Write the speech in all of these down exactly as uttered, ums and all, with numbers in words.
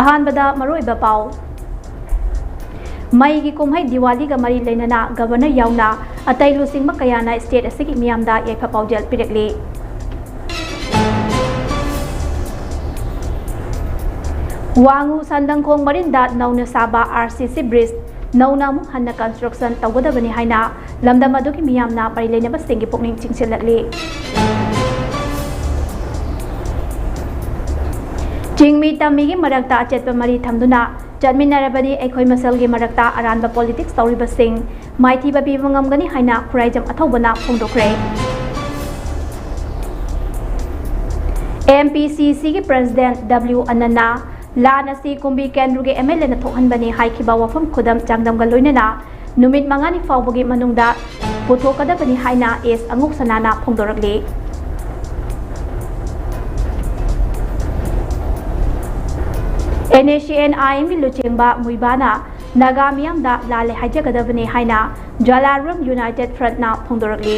ꯑꯍꯥꯟꯕꯗ ꯃꯔꯨꯑꯣꯏꯕ ꯄꯥꯎ꯫ ꯃꯩꯒꯤ ꯀꯨꯝꯍꯩ ꯗꯤꯋꯥꯂꯤꯒ ꯃꯔꯤ ꯂꯩꯅꯅ ꯒꯕꯔꯅꯔ ꯌꯥꯎꯅ ꯑꯇꯩ ꯂꯨꯆꯤꯡꯕ ꯀꯌꯥꯅ state ꯑꯁꯤꯒꯤ ꯃꯤꯌꯥꯝꯗ ꯌꯥꯏꯐ ꯄꯥꯎꯖꯦꯜ ꯄꯤꯔꯛꯂꯤ꯫ ꯋꯥꯉꯨ ꯁꯟꯗꯪꯈꯣꯡ ꯃꯔꯤꯟꯗ ꯅꯧꯅ ꯁꯥꯕ RCC bridge ꯅꯧꯅ ꯑꯃꯨꯛ ꯍꯟꯅ construction ꯇꯧꯒꯗꯕꯅꯤ ꯍꯥꯏꯅ ꯂꯝꯗꯝ ꯑꯗꯨꯒꯤ ꯃꯤꯌꯥꯝꯅ ꯃꯔꯤ ꯂꯩꯅꯕꯁꯤꯡꯒꯤ ꯄꯨꯛꯅꯤꯡ ꯆꯤꯡꯁꯤꯜꯂꯛꯂꯤ꯫ ꯆꯤꯡꯃꯤ ꯇꯝꯃꯤꯒꯤ ꯃꯔꯛꯇ ꯑꯆꯦꯠꯄ ꯃꯔꯤ ꯊꯝꯗꯨꯅ ꯆꯠꯃꯤꯟꯅꯔꯕꯗꯤ ꯑꯩꯈꯣꯏ ꯃꯁꯦꯜꯒꯤ ꯃꯔꯛꯇ ꯑꯔꯥꯟꯕ politics ꯇꯧꯔꯤꯕꯁꯤꯡ ꯃꯥꯏꯊꯤꯕ ꯄꯤꯕ ꯉꯝꯒꯅꯤ ꯍꯥꯏꯅ ꯈꯨꯔꯥꯏꯖꯝ ꯑꯊꯧꯕꯅ ꯐꯣꯡꯗꯣꯛꯈ꯭ꯔꯦ꯫ MPCCꯒꯤ president W ꯑꯅꯟꯅ ꯂꯥꯟ ꯑꯁꯤ ꯀꯨꯝꯕꯤ ꯀꯦꯟꯗ꯭ꯔꯒꯤ MLAꯅ ꯊꯣꯛꯍꯟꯕꯅꯤ ꯍꯥꯏꯈꯤꯕ ꯋꯥꯐꯝ ꯈꯨꯗꯝ ꯆꯥꯡꯗꯝꯒ ꯂꯣꯏꯅꯅ ꯅꯨꯃꯤꯠ ꯃꯉꯥꯅꯤ ꯐꯥꯎꯕꯒꯤ ꯃꯅꯨꯡꯗ ꯄꯨꯊꯣꯛꯀꯗꯕꯅꯤ ꯍꯥꯏꯅ S ꯑꯉꯧꯁꯅꯥꯅ ꯐꯣꯡꯗꯣꯔꯛꯂꯤ꯫ NSCN-IMꯒꯤ ꯂꯨꯆꯤꯡꯕ ꯃꯨꯏꯕꯥꯅ ꯅꯥꯒꯥ ꯃꯤꯌꯥꯝꯗ ꯂꯥꯜꯂꯦ ꯍꯥꯏꯖꯒꯗꯕꯅꯤ ꯍꯥꯏꯅ ꯖꯂꯥꯔꯨꯝ United Frontꯅ ꯐꯣꯡꯗꯣꯔꯛꯂꯤ꯫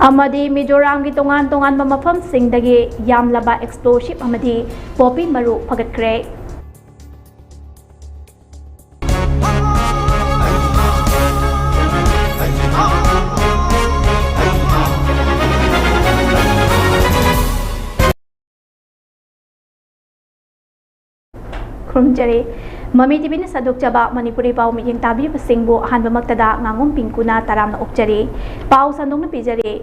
ꯑꯃꯗꯤ ꯃꯤꯖꯣꯔꯥꯝꯒꯤ ꯇꯣꯉꯥꯟ ꯇꯣꯉꯥꯟꯕ ꯃꯐꯝꯁꯤꯡꯗꯒꯤ ꯌꯥꯝꯂꯕ explosive ꯑꯃꯗꯤ poppy ꯃꯔꯨ ꯐꯒꯠꯈ꯭ꯔꯦ꯫ ꯈꯨꯔꯨꯝꯖꯔꯤ꯫ ꯃꯃꯤ TVꯅ ꯁꯟꯗꯣꯛꯆꯕ ꯃꯅꯤꯄꯨꯔꯤ ꯄꯥꯎ ꯃꯤꯠꯌꯦꯡ ꯇꯥꯕꯤꯔꯤꯕꯁꯤꯡꯕꯨ ꯑꯍꯥꯟꯕꯃꯛꯇꯗ ꯉꯥꯉꯣꯝ ꯄꯤꯡꯀꯨꯅ ꯇꯔꯥꯝꯅ ꯑꯣꯛꯆꯔꯤ꯫ ꯄꯥꯎ ꯁꯟꯗꯣꯛꯅ ꯄꯤꯖꯔꯤ꯫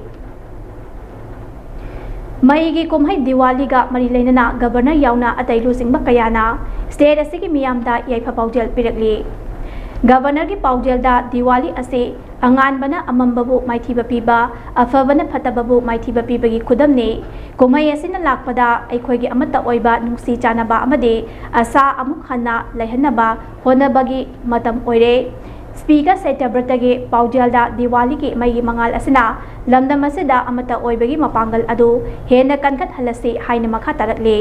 ꯃꯩꯒꯤ ꯀꯨꯝꯍꯩ ꯗꯤꯋꯥꯂꯤꯒ ꯃꯔꯤ ꯂꯩꯅꯅ ꯒꯕꯔꯅꯔ ꯌꯥꯎꯅ ꯑꯇꯩ ꯂꯨꯆꯤꯡꯕ ꯀꯌꯥꯅ state ꯑꯁꯤꯒꯤ ꯃꯤꯌꯥꯝꯗ ꯌꯥꯏꯐ ꯄꯥꯎꯖꯦꯜ ꯄꯤꯔꯛꯂꯤ꯫ ꯒꯕꯔꯅꯔꯒꯤ ꯄꯥꯎꯖꯦꯜꯗ ꯗꯤꯋꯥꯂꯤ ꯑꯁꯤ ꯑꯉꯥꯟꯕꯅ ꯑꯃꯝꯕꯕꯨ ꯃꯥꯏꯊꯤꯕ ꯄꯤꯕ, ꯑꯐꯕꯅ ꯐꯠꯇꯕꯕꯨ ꯃꯥꯏꯊꯤꯕ ꯄꯤꯕꯒꯤ ꯈꯨꯗꯝꯅꯤ꯫ ꯀꯨꯝꯍꯩ ꯑꯁꯤꯅ ꯂꯥꯛꯄꯗ ꯑꯩꯈꯣꯏꯒꯤ ꯑꯃꯠꯇ ꯑꯣꯏꯕ ꯅꯨꯡꯁꯤ ꯆꯥꯟꯅꯕ ꯑꯃꯗꯤ ꯑꯁꯥ ꯑꯃꯨꯛ ꯍꯟꯅ ꯂꯩꯍꯟꯅꯕ ꯍꯣꯠꯅꯕꯒꯤ ꯃꯇꯝ ꯑꯣꯏꯔꯦ꯫ Speaker ꯁꯇ꯭ꯌꯕ꯭ꯔꯇꯒꯤ ꯄꯥꯎꯖꯦꯜꯗ ꯗꯤꯋꯥꯂꯤꯒꯤ ꯃꯩꯒꯤ ꯃꯉꯥꯜ ꯑꯁꯤꯅ ꯂꯝꯗꯝ ꯑꯁꯤꯗ ꯑꯃꯠꯇ ꯑꯣꯏꯕꯒꯤ ꯃꯄꯥꯡꯒꯜ ꯑꯗꯨ ꯍꯦꯟꯅ ꯀꯟꯈꯠꯍꯜꯂꯁꯤ ꯍꯥꯏꯅ ꯃꯈꯥ ꯇꯥꯔꯛꯂꯤ꯫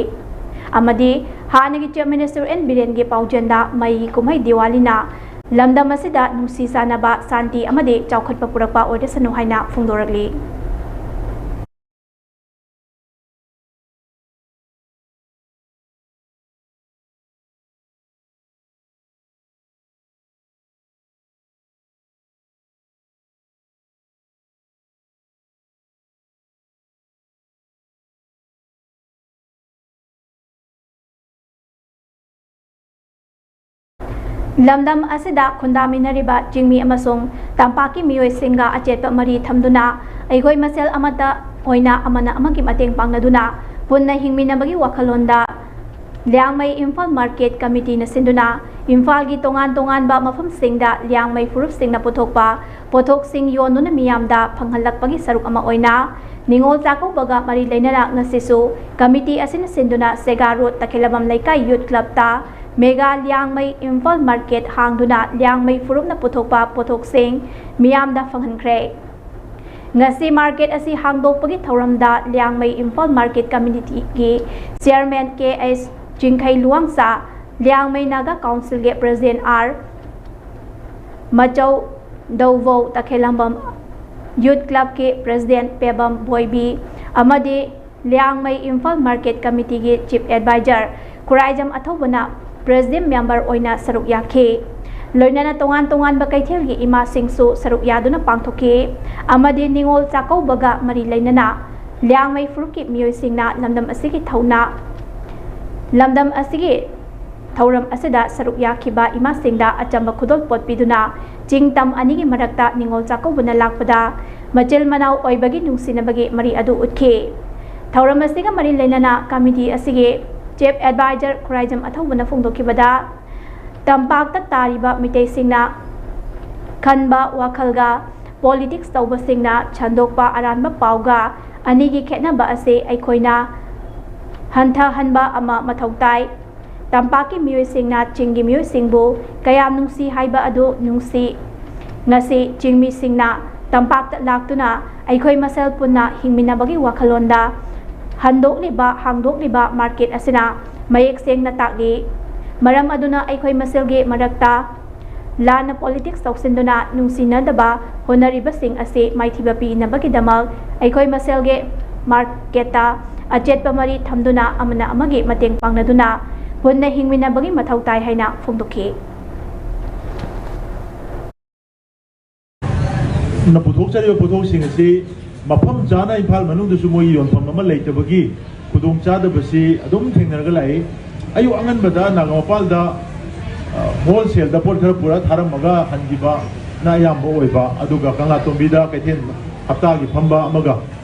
ꯑꯃꯗꯤ ꯍꯥꯟꯅꯒꯤ Chief Minister N ꯕꯤꯔꯦꯟꯒꯤ ꯄꯥꯎꯖꯦꯜꯗ ꯃꯩꯒꯤ ꯀꯨꯝꯍꯩ ꯗꯤꯋꯥꯂꯤꯅ ꯂꯝꯗꯝ ꯑꯁꯤꯗ ꯅꯨꯡꯁꯤ ꯆꯥꯟꯅꯕ, ꯁꯥꯟꯇꯤ ꯑꯃꯗꯤ ꯆꯥꯎꯈꯠꯄ ꯄꯨꯔꯛꯄ ꯑꯣꯏꯔꯁꯅꯨ ꯍꯥꯏꯅ ꯐꯣꯡꯗꯣꯔꯛꯂꯤ꯫ ꯂꯝꯗꯝ ꯑꯁꯤꯗ ꯈꯨꯟꯗꯥꯃꯤꯟꯅꯔꯤꯕ ꯆꯤꯡꯃꯤ ꯑꯃꯁꯨꯡ ꯇꯝꯄꯥꯛꯀꯤ ꯃꯤꯑꯣꯏꯁꯤꯡꯒ ꯑꯆꯦꯠꯄ ꯃꯔꯤ ꯊꯝꯗꯨꯅ, ꯑꯩꯈꯣꯏ ꯃꯁꯦꯜ ꯑꯃꯠꯇ ꯑꯣꯏꯅ ꯑꯃꯅ ꯑꯃꯒꯤ ꯃꯇꯦꯡ ꯄꯥꯡꯅꯗꯨꯅ, ꯄꯨꯟꯅ ꯍꯤꯡꯃꯤꯟꯅꯕꯒꯤ ꯋꯥꯈꯜꯂꯣꯟꯗ ꯂꯤꯌꯥꯡꯃꯩ ꯏꯝꯐꯥꯜ ꯃꯥꯔꯀꯦꯠ ꯀꯃꯤꯇꯤꯅ ꯁꯤꯟꯗꯨꯅ ꯏꯝꯐꯥꯜꯒꯤ ꯇꯣꯉꯥꯟ ꯇꯣꯉꯥꯟꯕ ꯃꯐꯝꯁꯤꯡꯗ ꯂꯤꯌꯥꯡꯃꯩ ꯐꯨꯔꯨꯞꯁꯤꯡꯅ ꯄꯨꯊꯣꯛꯄ ꯄꯣꯠꯊꯣꯛꯁꯤꯡ ꯌꯣꯟꯗꯨꯅ ꯃꯤꯌꯥꯝꯗ ꯐꯪꯍꯜꯂꯛꯄꯒꯤ ꯁꯔꯨꯛ ꯑꯃ ꯑꯣꯏꯅ ꯅꯤꯉꯣꯜ ꯆꯥꯛꯀꯧꯕꯒ ꯃꯔꯤ ꯂꯩꯅꯅ ꯉꯁꯤꯁꯨ ꯀꯃꯤꯇꯤ ꯑꯁꯤꯅ ꯁꯤꯟꯗꯨꯅ ꯁꯦꯒꯥ ꯔꯣꯗ ꯇꯈꯦꯂꯕꯝ ꯂꯩꯀꯥꯏ ꯌꯨꯠ ꯀ꯭ꯂꯕꯇ ꯃꯦꯒꯥ ꯂꯤꯌꯥꯡꯃꯩ ꯏꯝꯐꯥꯜ ꯃꯥꯔꯀꯦꯠ ꯍꯥꯡꯗꯨꯅ ꯂꯤꯌꯥꯡꯃꯩ ꯐꯨꯔꯨꯞꯅ ꯄꯨꯊꯣꯛꯄ ꯄꯣꯠꯊꯣꯛꯁꯤꯡ ꯃꯤꯌꯥꯝꯗ ꯐꯪꯍꯟꯈ꯭ꯔꯦ꯫ ꯉꯁꯤ ꯃꯥꯔꯀꯦꯠ ꯑꯁꯤ ꯍꯥꯡꯗꯣꯛꯄꯒꯤ ꯊꯧꯔꯝꯗ ꯂꯤꯌꯥꯡꯃꯩ ꯏꯝꯐꯥꯜ ꯃꯥꯔꯀꯦꯠ ꯀꯃꯤꯇꯤꯒꯤ ꯆꯤꯌꯔꯃꯦꯟ ꯀꯦ ꯑꯩꯆ ꯆꯤꯡꯈꯩ ꯂꯨꯋꯥꯡꯆꯥ, ꯂꯤꯌꯥꯡꯃꯩ ꯅꯥꯒꯥ ꯀꯥꯎꯟꯁꯤꯜꯒꯤ ꯄ꯭ꯔꯦꯁꯤꯗꯦꯟ ꯑꯥꯔ ꯃꯆꯧ ꯗꯧꯕꯧ, ꯇꯈꯦꯂꯝꯕꯝ ꯌꯨꯠ ꯀ꯭ꯂꯕꯀꯤ ꯄ꯭ꯔꯦꯁꯤꯗꯦꯟ ꯄꯦꯕꯝ ꯕꯣꯏꯕꯤ ꯑꯃꯗꯤ ꯂꯤꯌꯥꯡꯃꯩ ꯏꯝꯐꯥꯜ ꯃꯥꯔꯀꯦꯠ ꯀꯃꯤꯇꯤꯒꯤ ꯆꯤꯐ ꯑꯦꯗꯚꯥꯏꯖꯔ ꯈꯨꯔꯥꯏꯖꯝ ꯑꯊꯧꯕꯅ ꯄ꯭ꯔꯦꯁꯤꯗꯦꯟ ꯃꯦꯝꯕꯔ ꯑꯣꯏꯅ ꯁꯔꯨꯛ ꯌꯥꯈꯤ꯫ ꯂꯣꯏꯅꯅ ꯇꯣꯉꯥꯟ ꯇꯣꯉꯥꯟꯕ ꯀꯩꯊꯦꯜꯒꯤ ꯏꯃꯥꯁꯤꯡꯁꯨ ꯁꯔꯨꯛ ꯌꯥꯗꯨꯅ ꯄꯥꯡꯊꯣꯛꯈꯤ ꯑꯃꯗꯤ ꯅꯤꯉꯣꯜ ꯆꯥꯛꯀꯧꯕꯒ ꯃꯔꯤ ꯂꯩꯅꯅ ꯂꯤꯌꯥꯡꯃꯩ ꯐꯨꯔꯨꯞꯀꯤ ꯃꯤꯑꯣꯏꯁꯤꯡꯅ ꯂꯝꯗꯝ ꯑꯁꯤꯒꯤ ꯊꯧꯅꯥ ꯂꯝꯗꯝ ꯑꯁꯤꯒꯤ ꯊꯧꯔꯝ ꯑꯁꯤꯗ ꯁꯔꯨꯛ ꯌꯥꯈꯤꯕ ꯏꯃꯥꯁꯤꯡꯗ ꯑꯆꯝꯕ ꯈꯨꯗꯣꯜꯄꯣꯠ ꯄꯤꯗꯨꯅ ꯆꯤꯡ ꯇꯝ ꯑꯅꯤꯒꯤ ꯃꯔꯛꯇ ꯅꯤꯉꯣꯜ ꯆꯥꯛꯀꯧꯕꯅ ꯂꯥꯛꯄꯗ ꯃꯆꯤꯜ ꯃꯅꯥꯎ ꯑꯣꯏꯕꯒꯤ ꯅꯨꯡꯁꯤꯅꯕꯒꯤ ꯃꯔꯤ ꯑꯗꯨ ꯎꯠꯈꯤ꯫ ꯊꯧꯔꯝ ꯑꯁꯤꯒ ꯃꯔꯤ ꯂꯩꯅꯅ ꯀꯃꯤꯇꯤ ꯑꯁꯤꯒꯤ ꯆꯤꯐ ꯑꯦꯗꯚꯥꯏꯖꯔ ꯈꯨꯔꯥꯏꯖꯝ ꯑꯊꯧꯕꯅ ꯐꯣꯡꯗꯣꯛꯈꯤꯕꯗ, ꯇꯝꯄꯥꯛꯇ ꯇꯥꯔꯤꯕ ꯃꯤꯇꯩꯁꯤꯡꯅ ꯈꯟꯕ ꯋꯥꯈꯜꯒ ꯄꯣꯂꯤꯇꯤꯛꯁ ꯇꯧꯕꯁꯤꯡꯅ ꯁꯟꯗꯣꯛꯄ ꯑꯔꯥꯟꯕ ꯄꯥꯎꯒ ꯑꯅꯤꯒꯤ ꯈꯦꯠꯅꯕ ꯑꯁꯤ ꯑꯩꯈꯣꯏꯅ ꯍꯟꯊꯍꯟꯕ ꯑꯃ ꯃꯊꯧ ꯇꯥꯏ꯫ ꯇꯝꯄꯥꯛꯀꯤ ꯃꯤꯑꯣꯏꯁꯤꯡꯅ ꯆꯤꯡꯒꯤ ꯃꯤꯑꯣꯏꯁꯤꯡꯕꯨ ꯀꯌꯥꯝ ꯅꯨꯡꯁꯤ ꯍꯥꯏꯕ ꯑꯗꯨ ꯅꯨꯡꯁꯤ꯫ ꯉꯁꯤ ꯆꯤꯡꯃꯤꯁꯤꯡꯅ ꯇꯝꯄꯥꯛꯇ ꯂꯥꯛꯇꯨꯅ ꯑꯩꯈꯣꯏ ꯃꯁꯦꯜ ꯄꯨꯟꯅ ꯍꯤꯡꯃꯤꯟꯅꯕꯒꯤ ꯋꯥꯈꯜꯂꯣꯟꯗ ꯍꯟꯗꯣꯛꯂꯤꯕ, ꯍꯥꯡꯗꯣꯛꯂꯤꯕ ꯃꯥꯔꯀꯦꯠ ꯑꯁꯤꯅ ꯃꯌꯦꯛ ꯁꯦꯡꯅ ꯇꯥꯛꯂꯤ꯫ ꯃꯔꯝ ꯑꯗꯨꯅ ꯑꯩꯈꯣꯏ ꯃꯁꯦꯜꯒꯤ ꯃꯔꯛꯇ ꯂꯥꯟꯅ ꯄꯣꯂꯤꯇꯤꯛꯁ ꯇꯧꯁꯤꯟꯗꯨꯅ ꯅꯨꯡꯁꯤꯅꯗꯕ ꯍꯣꯠꯅꯔꯤꯕꯁꯤꯡ ꯑꯁꯤ ꯃꯥꯏꯊꯤꯕ ꯄꯤꯅꯕꯒꯤꯗꯃꯛ ꯑꯩꯈꯣꯏ ꯃꯁꯦꯜꯒꯤ ꯃꯥꯔꯀꯦꯠꯇ ꯑꯆꯦꯠꯄ ꯃꯔꯤ ꯊꯝꯗꯨꯅ ꯑꯃꯅ ꯑꯃꯒꯤ ꯃꯇꯦꯡ ꯄꯥꯡꯅꯗꯨꯅ ꯄꯨꯟꯅ ꯍꯤꯡꯃꯤꯟꯅꯕꯒꯤ ꯃꯊꯧ ꯇꯥꯏ ꯍꯥꯏꯅ ꯐꯣꯡꯗꯣꯛꯈꯤ꯫ ꯅ ꯄꯨꯊꯣꯛꯆꯔꯤꯕ ꯄꯣꯠꯊꯣꯛꯁꯤꯡ ꯑꯁꯤ ꯃꯐꯝ ꯆꯥꯅ ꯏꯝꯐꯥꯜ ꯃꯅꯨꯡꯗꯁꯨ ꯃꯣꯏꯒꯤ ꯌꯣꯟꯐꯝ ꯑꯃ ꯂꯩꯇꯕꯒꯤ ꯈꯨꯗꯣꯡꯆꯥꯗꯕꯁꯤ ꯑꯗꯨꯝ ꯊꯦꯡꯅꯔꯒ ꯂꯥꯛꯏ꯫ ꯑꯌꯨꯛ ꯑꯉꯟꯕꯗ ꯅꯥꯒꯥꯃꯄꯥꯜꯗ, ꯑ, ꯍꯣꯜꯁꯦꯜꯗ ꯄꯣꯠ ꯈꯔ ꯄꯨꯔ ꯊꯥꯔꯝꯃꯒ ꯍꯟꯈꯤꯕꯅ ꯑꯌꯥꯝꯕ ꯑꯣꯏꯕ, ꯑꯗꯨꯒ ꯀꯪꯂꯥꯇꯣꯝꯕꯤꯗ ꯀꯩꯊꯦꯜ ꯍꯞꯇꯥꯒꯤ ꯐꯝꯕ ꯑꯃꯒ,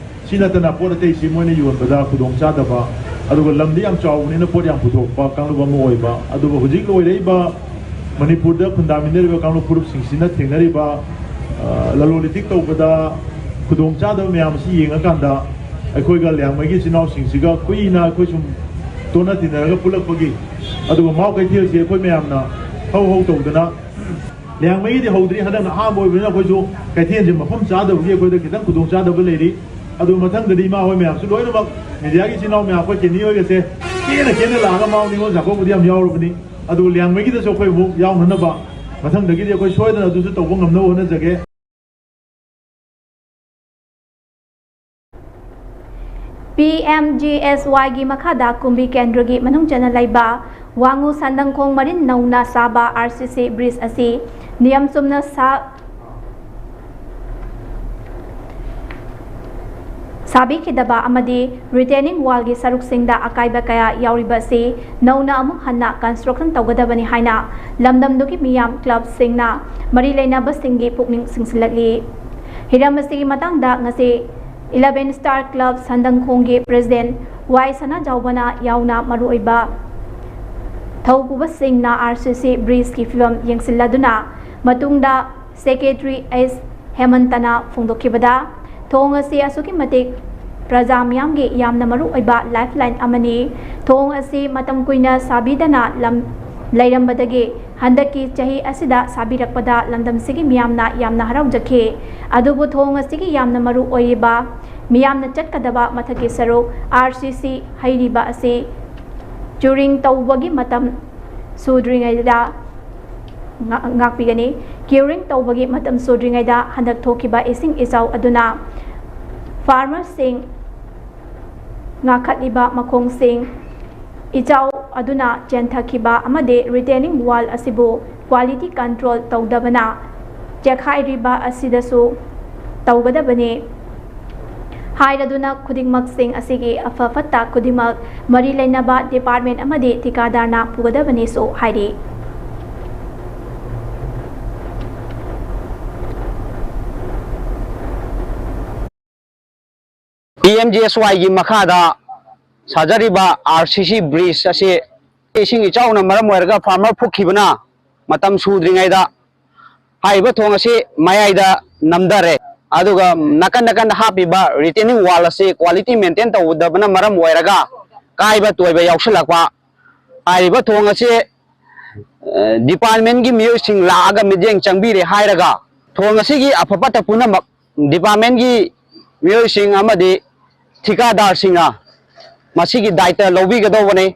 ꯁꯤ ꯅꯠꯇꯅ ꯄꯣꯠ ꯑꯇꯩꯁꯤ ꯃꯣꯏꯅ ꯌꯣꯟꯕꯗ ꯈꯨꯗꯣꯡꯆꯥꯗꯕ, ꯑꯗꯨꯒ ꯂꯝꯗꯤ ꯌꯥꯝ ꯆꯥꯎꯕꯅꯤꯅ ꯄꯣꯠ ꯌꯥꯝ ꯄꯨꯊꯣꯛꯄ ꯀꯥꯡꯂꯨꯞ ꯑꯃ ꯑꯣꯏꯕ, ꯑꯗꯨꯒ ꯍꯧꯖꯤꯛ ꯂꯣꯏꯔꯛꯏꯕ ꯃꯅꯤꯄꯨꯔꯗ ꯈꯨꯟꯗꯥꯃꯤꯟꯅꯔꯤꯕ ꯀꯥꯡꯂꯨꯞ ꯐꯨꯔꯨꯞꯁꯤꯡꯁꯤꯅ ꯊꯦꯡꯅꯔꯤꯕ, ꯑ, ꯂꯂꯣꯟ ꯏꯇꯤꯛ ꯇꯧꯕꯗ ꯈꯨꯗꯣꯡꯆꯥꯗꯕ ꯃꯌꯥꯝ ꯑꯁꯤ ꯌꯦꯡꯉꯀꯥꯟꯗ, ꯑꯩꯈꯣꯏꯒ ꯂꯤꯌꯥꯡꯃꯩꯒꯤ ꯏꯆꯤꯟ ꯏꯅꯥꯎꯁꯤꯡꯁꯤꯒ ꯀꯨꯏꯅ ꯑꯩꯈꯣꯏ ꯁꯨꯝ ꯇꯣꯠꯅ ꯇꯤꯟꯅꯔꯒ ꯄꯨꯜꯂꯛꯄꯒꯤ, ꯑꯗꯨꯒ ꯃꯥꯎ ꯀꯩꯊꯦꯜꯁꯤ ꯑꯩꯈꯣꯏ ꯃꯌꯥꯝꯅ ꯍꯧ ꯍꯧ ꯇꯧꯗꯅ, ꯂꯤꯌꯥꯡꯃꯩꯒꯤꯗꯤ ꯍꯧꯗ꯭ꯔꯤ, ꯍꯟꯗꯛꯅ ꯑꯍꯥꯟꯕ ꯑꯣꯏꯕꯅꯤꯅ ꯑꯩꯈꯣꯏꯁꯨ ꯀꯩꯊꯦꯜꯁꯦ ꯃꯐꯝ ꯆꯥꯗꯕꯒꯤ ꯑꯩꯈꯣꯏꯗ ꯈꯤꯇꯪ ꯈꯨꯗꯣꯡꯆꯥꯗꯕ ꯂꯩꯔꯤ꯫ ꯑꯗꯨ ꯃꯊꯪꯗꯗꯤ ꯏꯃꯥ ꯍꯣꯏ ꯃꯌꯥꯝꯁꯨ ꯂꯣꯏꯅꯃꯛ, ꯃꯦꯗꯤꯌꯥꯒꯤ ꯏꯆꯤꯟ ꯏꯅꯥꯎ ꯃꯌꯥꯝ, ꯑꯩꯈꯣꯏ ꯀꯦꯅꯤ ꯍꯣꯏꯒꯁꯦ ꯀꯦꯅ ꯀꯦꯅ ꯂꯥꯛꯑꯒ ꯃꯥꯎ ꯅꯤꯉꯣꯜ ꯆꯥꯛꯀꯧꯕꯗꯤ ꯌꯥꯝ ꯌꯥꯎꯔꯕꯅꯤ꯫ ꯑꯗꯨ ꯂꯤꯌꯥꯡꯃꯩꯒꯤꯗꯁꯨ ꯑꯩꯈꯣꯏ ꯑꯃꯨꯛ ꯌꯥꯎꯅꯅꯕ ꯃꯊꯪꯗꯒꯤꯗꯤ ꯑꯩꯈꯣꯏ ꯁꯣꯏꯗꯅ ꯑꯗꯨꯁꯨ ꯇꯧꯕ ꯉꯝꯅꯕ ꯍꯣꯠꯅꯖꯒꯦ꯫ ꯄꯤ ꯑꯦꯝ ꯖꯤ ꯑꯦꯁ ꯋꯥꯏꯒꯤ ꯃꯈꯥꯗ ꯀꯨꯝꯕꯤ ꯀꯦꯟꯗ꯭ꯔꯒꯤ ꯃꯅꯨꯡ ꯆꯟꯅ ꯂꯩꯕ ꯋꯥꯉꯨ ꯁꯟꯗꯪꯈꯣꯡ ꯃꯔꯤꯟ ꯅꯧꯅ ꯁꯥꯕ ꯑꯥꯔ ꯁꯤ ꯁꯤ ꯕ꯭ꯔꯤꯖ ꯑꯁꯤ ꯅꯤꯌꯝ ꯆꯨꯝꯅ ꯁꯥ-, ꯁꯥꯕꯤꯈꯤꯗꯕ ꯑꯃꯗꯤ ꯔꯤꯇꯦꯅꯤꯡ ꯋꯥꯜꯒꯤ ꯁꯔꯨꯛꯁꯤꯡꯗ ꯑꯀꯥꯏꯕ ꯀꯌꯥ ꯌꯥꯎꯔꯤꯕ ꯑꯁꯤ ꯅꯧꯅ ꯑꯃꯨꯛ ꯍꯟꯅ ꯀꯟꯁꯇ꯭ꯔꯛꯁꯟ ꯇꯧꯒꯗꯕꯅꯤ ꯍꯥꯏꯅ ꯂꯝꯗꯝꯗꯨꯒꯤ ꯃꯤꯌꯥꯝ ꯀ꯭ꯂꯕꯁꯤꯡꯅ ꯃꯔꯤ ꯂꯩꯅꯕꯁꯤꯡꯒꯤ ꯄꯨꯛꯅꯤꯡ ꯆꯤꯡꯁꯤꯜꯂꯛꯂꯤ꯫ ꯍꯤꯔꯝ ꯑꯁꯤꯒꯤ ꯃꯇꯥꯡꯗ ꯉꯁꯤ ꯏꯂꯚꯦꯟ ꯁ꯭ꯇꯥꯔ ꯀ꯭ꯂꯕ ꯁꯟꯗꯪꯈꯣꯡꯒꯤ ꯄ꯭ꯔꯦꯁꯤꯗꯦꯟ ꯋꯥꯏ ꯁꯅꯥꯖꯥꯎꯕꯅ ꯌꯥꯎꯅ ꯃꯔꯨꯑꯣꯏꯕ ꯊꯧꯄꯨꯕꯁꯤꯡꯅ ꯑꯥꯔ ꯁꯤ ꯁꯤ ꯕ꯭ꯔꯤꯖꯀꯤ ꯐꯤꯕꯝ ꯌꯦꯡꯁꯤꯜꯂꯗꯨꯅ ꯃꯇꯨꯡꯗ ꯁꯦꯀ꯭ꯔꯦꯇꯔꯤ ꯑꯦꯁ ꯍꯦꯃꯟꯇꯅ ꯐꯣꯡꯗꯣꯛꯈꯤꯕꯗ, ꯊꯣꯡ ꯑꯁꯤ ꯑꯁꯨꯛꯀꯤ ꯃꯇꯤꯛ ꯄ꯭ꯔꯖꯥ ꯃꯤꯌꯥꯝꯒꯤ ꯌꯥꯝꯅ ꯃꯔꯨꯑꯣꯏꯕ ꯂꯥꯏꯐꯂꯥꯏꯟ ꯑꯃꯅꯤ꯫ ꯊꯣꯡ ꯑꯁꯤ ꯃꯇꯝ ꯀꯨꯏꯅ ꯁꯥꯕꯤꯗꯅ ꯂꯝ ꯂꯩꯔꯝꯕꯗꯒꯤ ꯍꯟꯗꯛꯀꯤ ꯆꯍꯤ ꯑꯁꯤꯗ ꯁꯥꯕꯤꯔꯛꯄꯗ ꯂꯝꯗꯝꯁꯤꯒꯤ ꯃꯤꯌꯥꯝꯅ ꯌꯥꯝꯅ ꯍꯔꯥꯎꯖꯈꯤ꯫ ꯑꯗꯨꯕꯨ ꯊꯣꯡ ꯑꯁꯤꯒꯤ ꯌꯥꯝꯅ ꯃꯔꯨ ꯑꯣꯏꯔꯤꯕ ꯃꯤꯌꯥꯝꯅ ꯆꯠꯀꯗꯕ ꯃꯊꯛꯀꯤ ꯁꯔꯨꯛ ꯑꯥꯔ ꯁꯤ ꯁꯤ ꯍꯩꯔꯤꯕ ꯑꯁꯤ ꯆꯨꯔꯤꯡ ꯇꯧꯕꯒꯤ ꯃꯇꯝ ꯁꯨꯗ꯭ꯔꯤꯉꯩꯗ ꯉꯥ-, ꯉꯥꯛꯄꯤꯒꯅꯤ꯫ ꯀ꯭ꯌꯨꯔꯤꯡ ꯇꯧꯕꯒꯤ ꯃꯇꯝ ꯁꯨꯗ꯭ꯔꯤꯉꯩꯗ ꯍꯟꯗꯛ ꯊꯣꯛꯈꯤꯕ ꯏꯁꯤꯡ ꯏꯆꯥꯎ ꯑꯗꯨꯅ ꯐꯥꯔꯃꯔꯁꯤꯡ ꯉꯥꯈꯠꯂꯤꯕ ꯃꯈꯣꯡꯁꯤꯡ ꯏꯆꯥꯎ ꯑꯗꯨꯅ ꯆꯦꯟꯊꯈꯤꯕ ꯑꯃꯗꯤ ꯔꯤꯇꯦꯅꯤꯡ ꯋꯥꯜ ꯑꯁꯤꯕꯨ ꯀ꯭ꯋꯥꯂꯤꯇꯤ ꯀꯟꯇ꯭ꯔꯣꯜ ꯇꯧꯗꯕꯅ ꯆꯦꯛꯈꯥꯏꯔꯤꯕ ꯑꯁꯤꯗꯁꯨ ꯇꯧꯒꯗꯕꯅꯤ ꯍꯥꯏꯔꯗꯨꯅ ꯈꯨꯗꯤꯡꯃꯛꯁꯤꯡ ꯑꯁꯤꯒꯤ ꯑꯐ ꯐꯠꯇ ꯈꯨꯗꯤꯡꯃꯛ ꯃꯔꯤ ꯂꯩꯅꯕ ꯗꯤꯄꯥꯔꯠꯃꯦꯟ ꯑꯃꯗꯤ ꯊꯤꯀꯥꯗꯥꯔꯅ ꯄꯨꯒꯗꯕꯅꯤꯁꯨ ꯍꯥꯏꯔꯤ꯫ ꯄꯤ ꯑꯦꯝ ꯖꯤ ꯑꯦꯁ ꯋꯥꯏꯒꯤ ꯃꯈꯥꯗ ꯁꯥꯖꯔꯤꯕ ꯑꯥꯔ ꯁꯤ ꯁꯤ ꯕ꯭ꯔꯤꯖ ꯑꯁꯤ ꯏꯁꯤꯡ ꯏꯆꯥꯎꯅ ꯃꯔꯝ ꯑꯣꯏꯔꯒ ꯐꯥꯔꯃꯔ ꯐꯨꯛꯈꯤꯕꯅ ꯃꯇꯝ ꯁꯨꯗ꯭ꯔꯤꯉꯩꯗ ꯍꯥꯏꯔꯤꯕ ꯊꯣꯡ ꯑꯁꯤ ꯃꯌꯥꯏꯗ ꯅꯝꯊꯔꯦ꯫ ꯑꯗꯨꯒ ꯅꯥꯀꯟ ꯅꯥꯀꯟꯗ ꯍꯥꯞꯄꯤꯕ ꯔꯤꯇꯦꯅꯤꯡ ꯋꯥꯜ ꯑꯁꯤ ꯀ꯭ꯋꯥꯂꯤꯇꯤ ꯃꯦꯟꯇꯦꯟ ꯇꯧꯗꯕꯅ ꯃꯔꯝ ꯑꯣꯏꯔꯒ ꯀꯥꯏꯕ ꯇꯣꯏꯕ ꯌꯥꯎꯁꯤꯜꯂꯛꯄ꯫ ꯍꯥꯏꯔꯤꯕ ꯊꯣꯡ ꯑꯁꯤ ꯗꯤꯄꯥꯔꯠꯃꯦꯟꯒꯤ ꯃꯤꯑꯣꯏꯁꯤꯡ ꯂꯥꯛꯑꯒ ꯃꯤꯠꯌꯦꯡ ꯆꯪꯕꯤꯔꯦ ꯍꯥꯏꯔꯒ ꯊꯣꯡ ꯑꯁꯤꯒꯤ ꯑꯐ ꯐꯠꯇ ꯄꯨꯝꯅꯃꯛ ꯗꯤꯄꯥꯔꯠꯃꯦꯟꯒꯤ ꯃꯤꯑꯣꯏꯁꯤꯡ ꯑꯃꯗꯤ ꯊꯤꯀꯥꯗꯥꯔꯁꯤꯡꯅ ꯃꯁꯤꯒꯤ ꯗꯥꯏꯇ ꯂꯧꯕꯤꯒꯗꯧꯕꯅꯤ꯫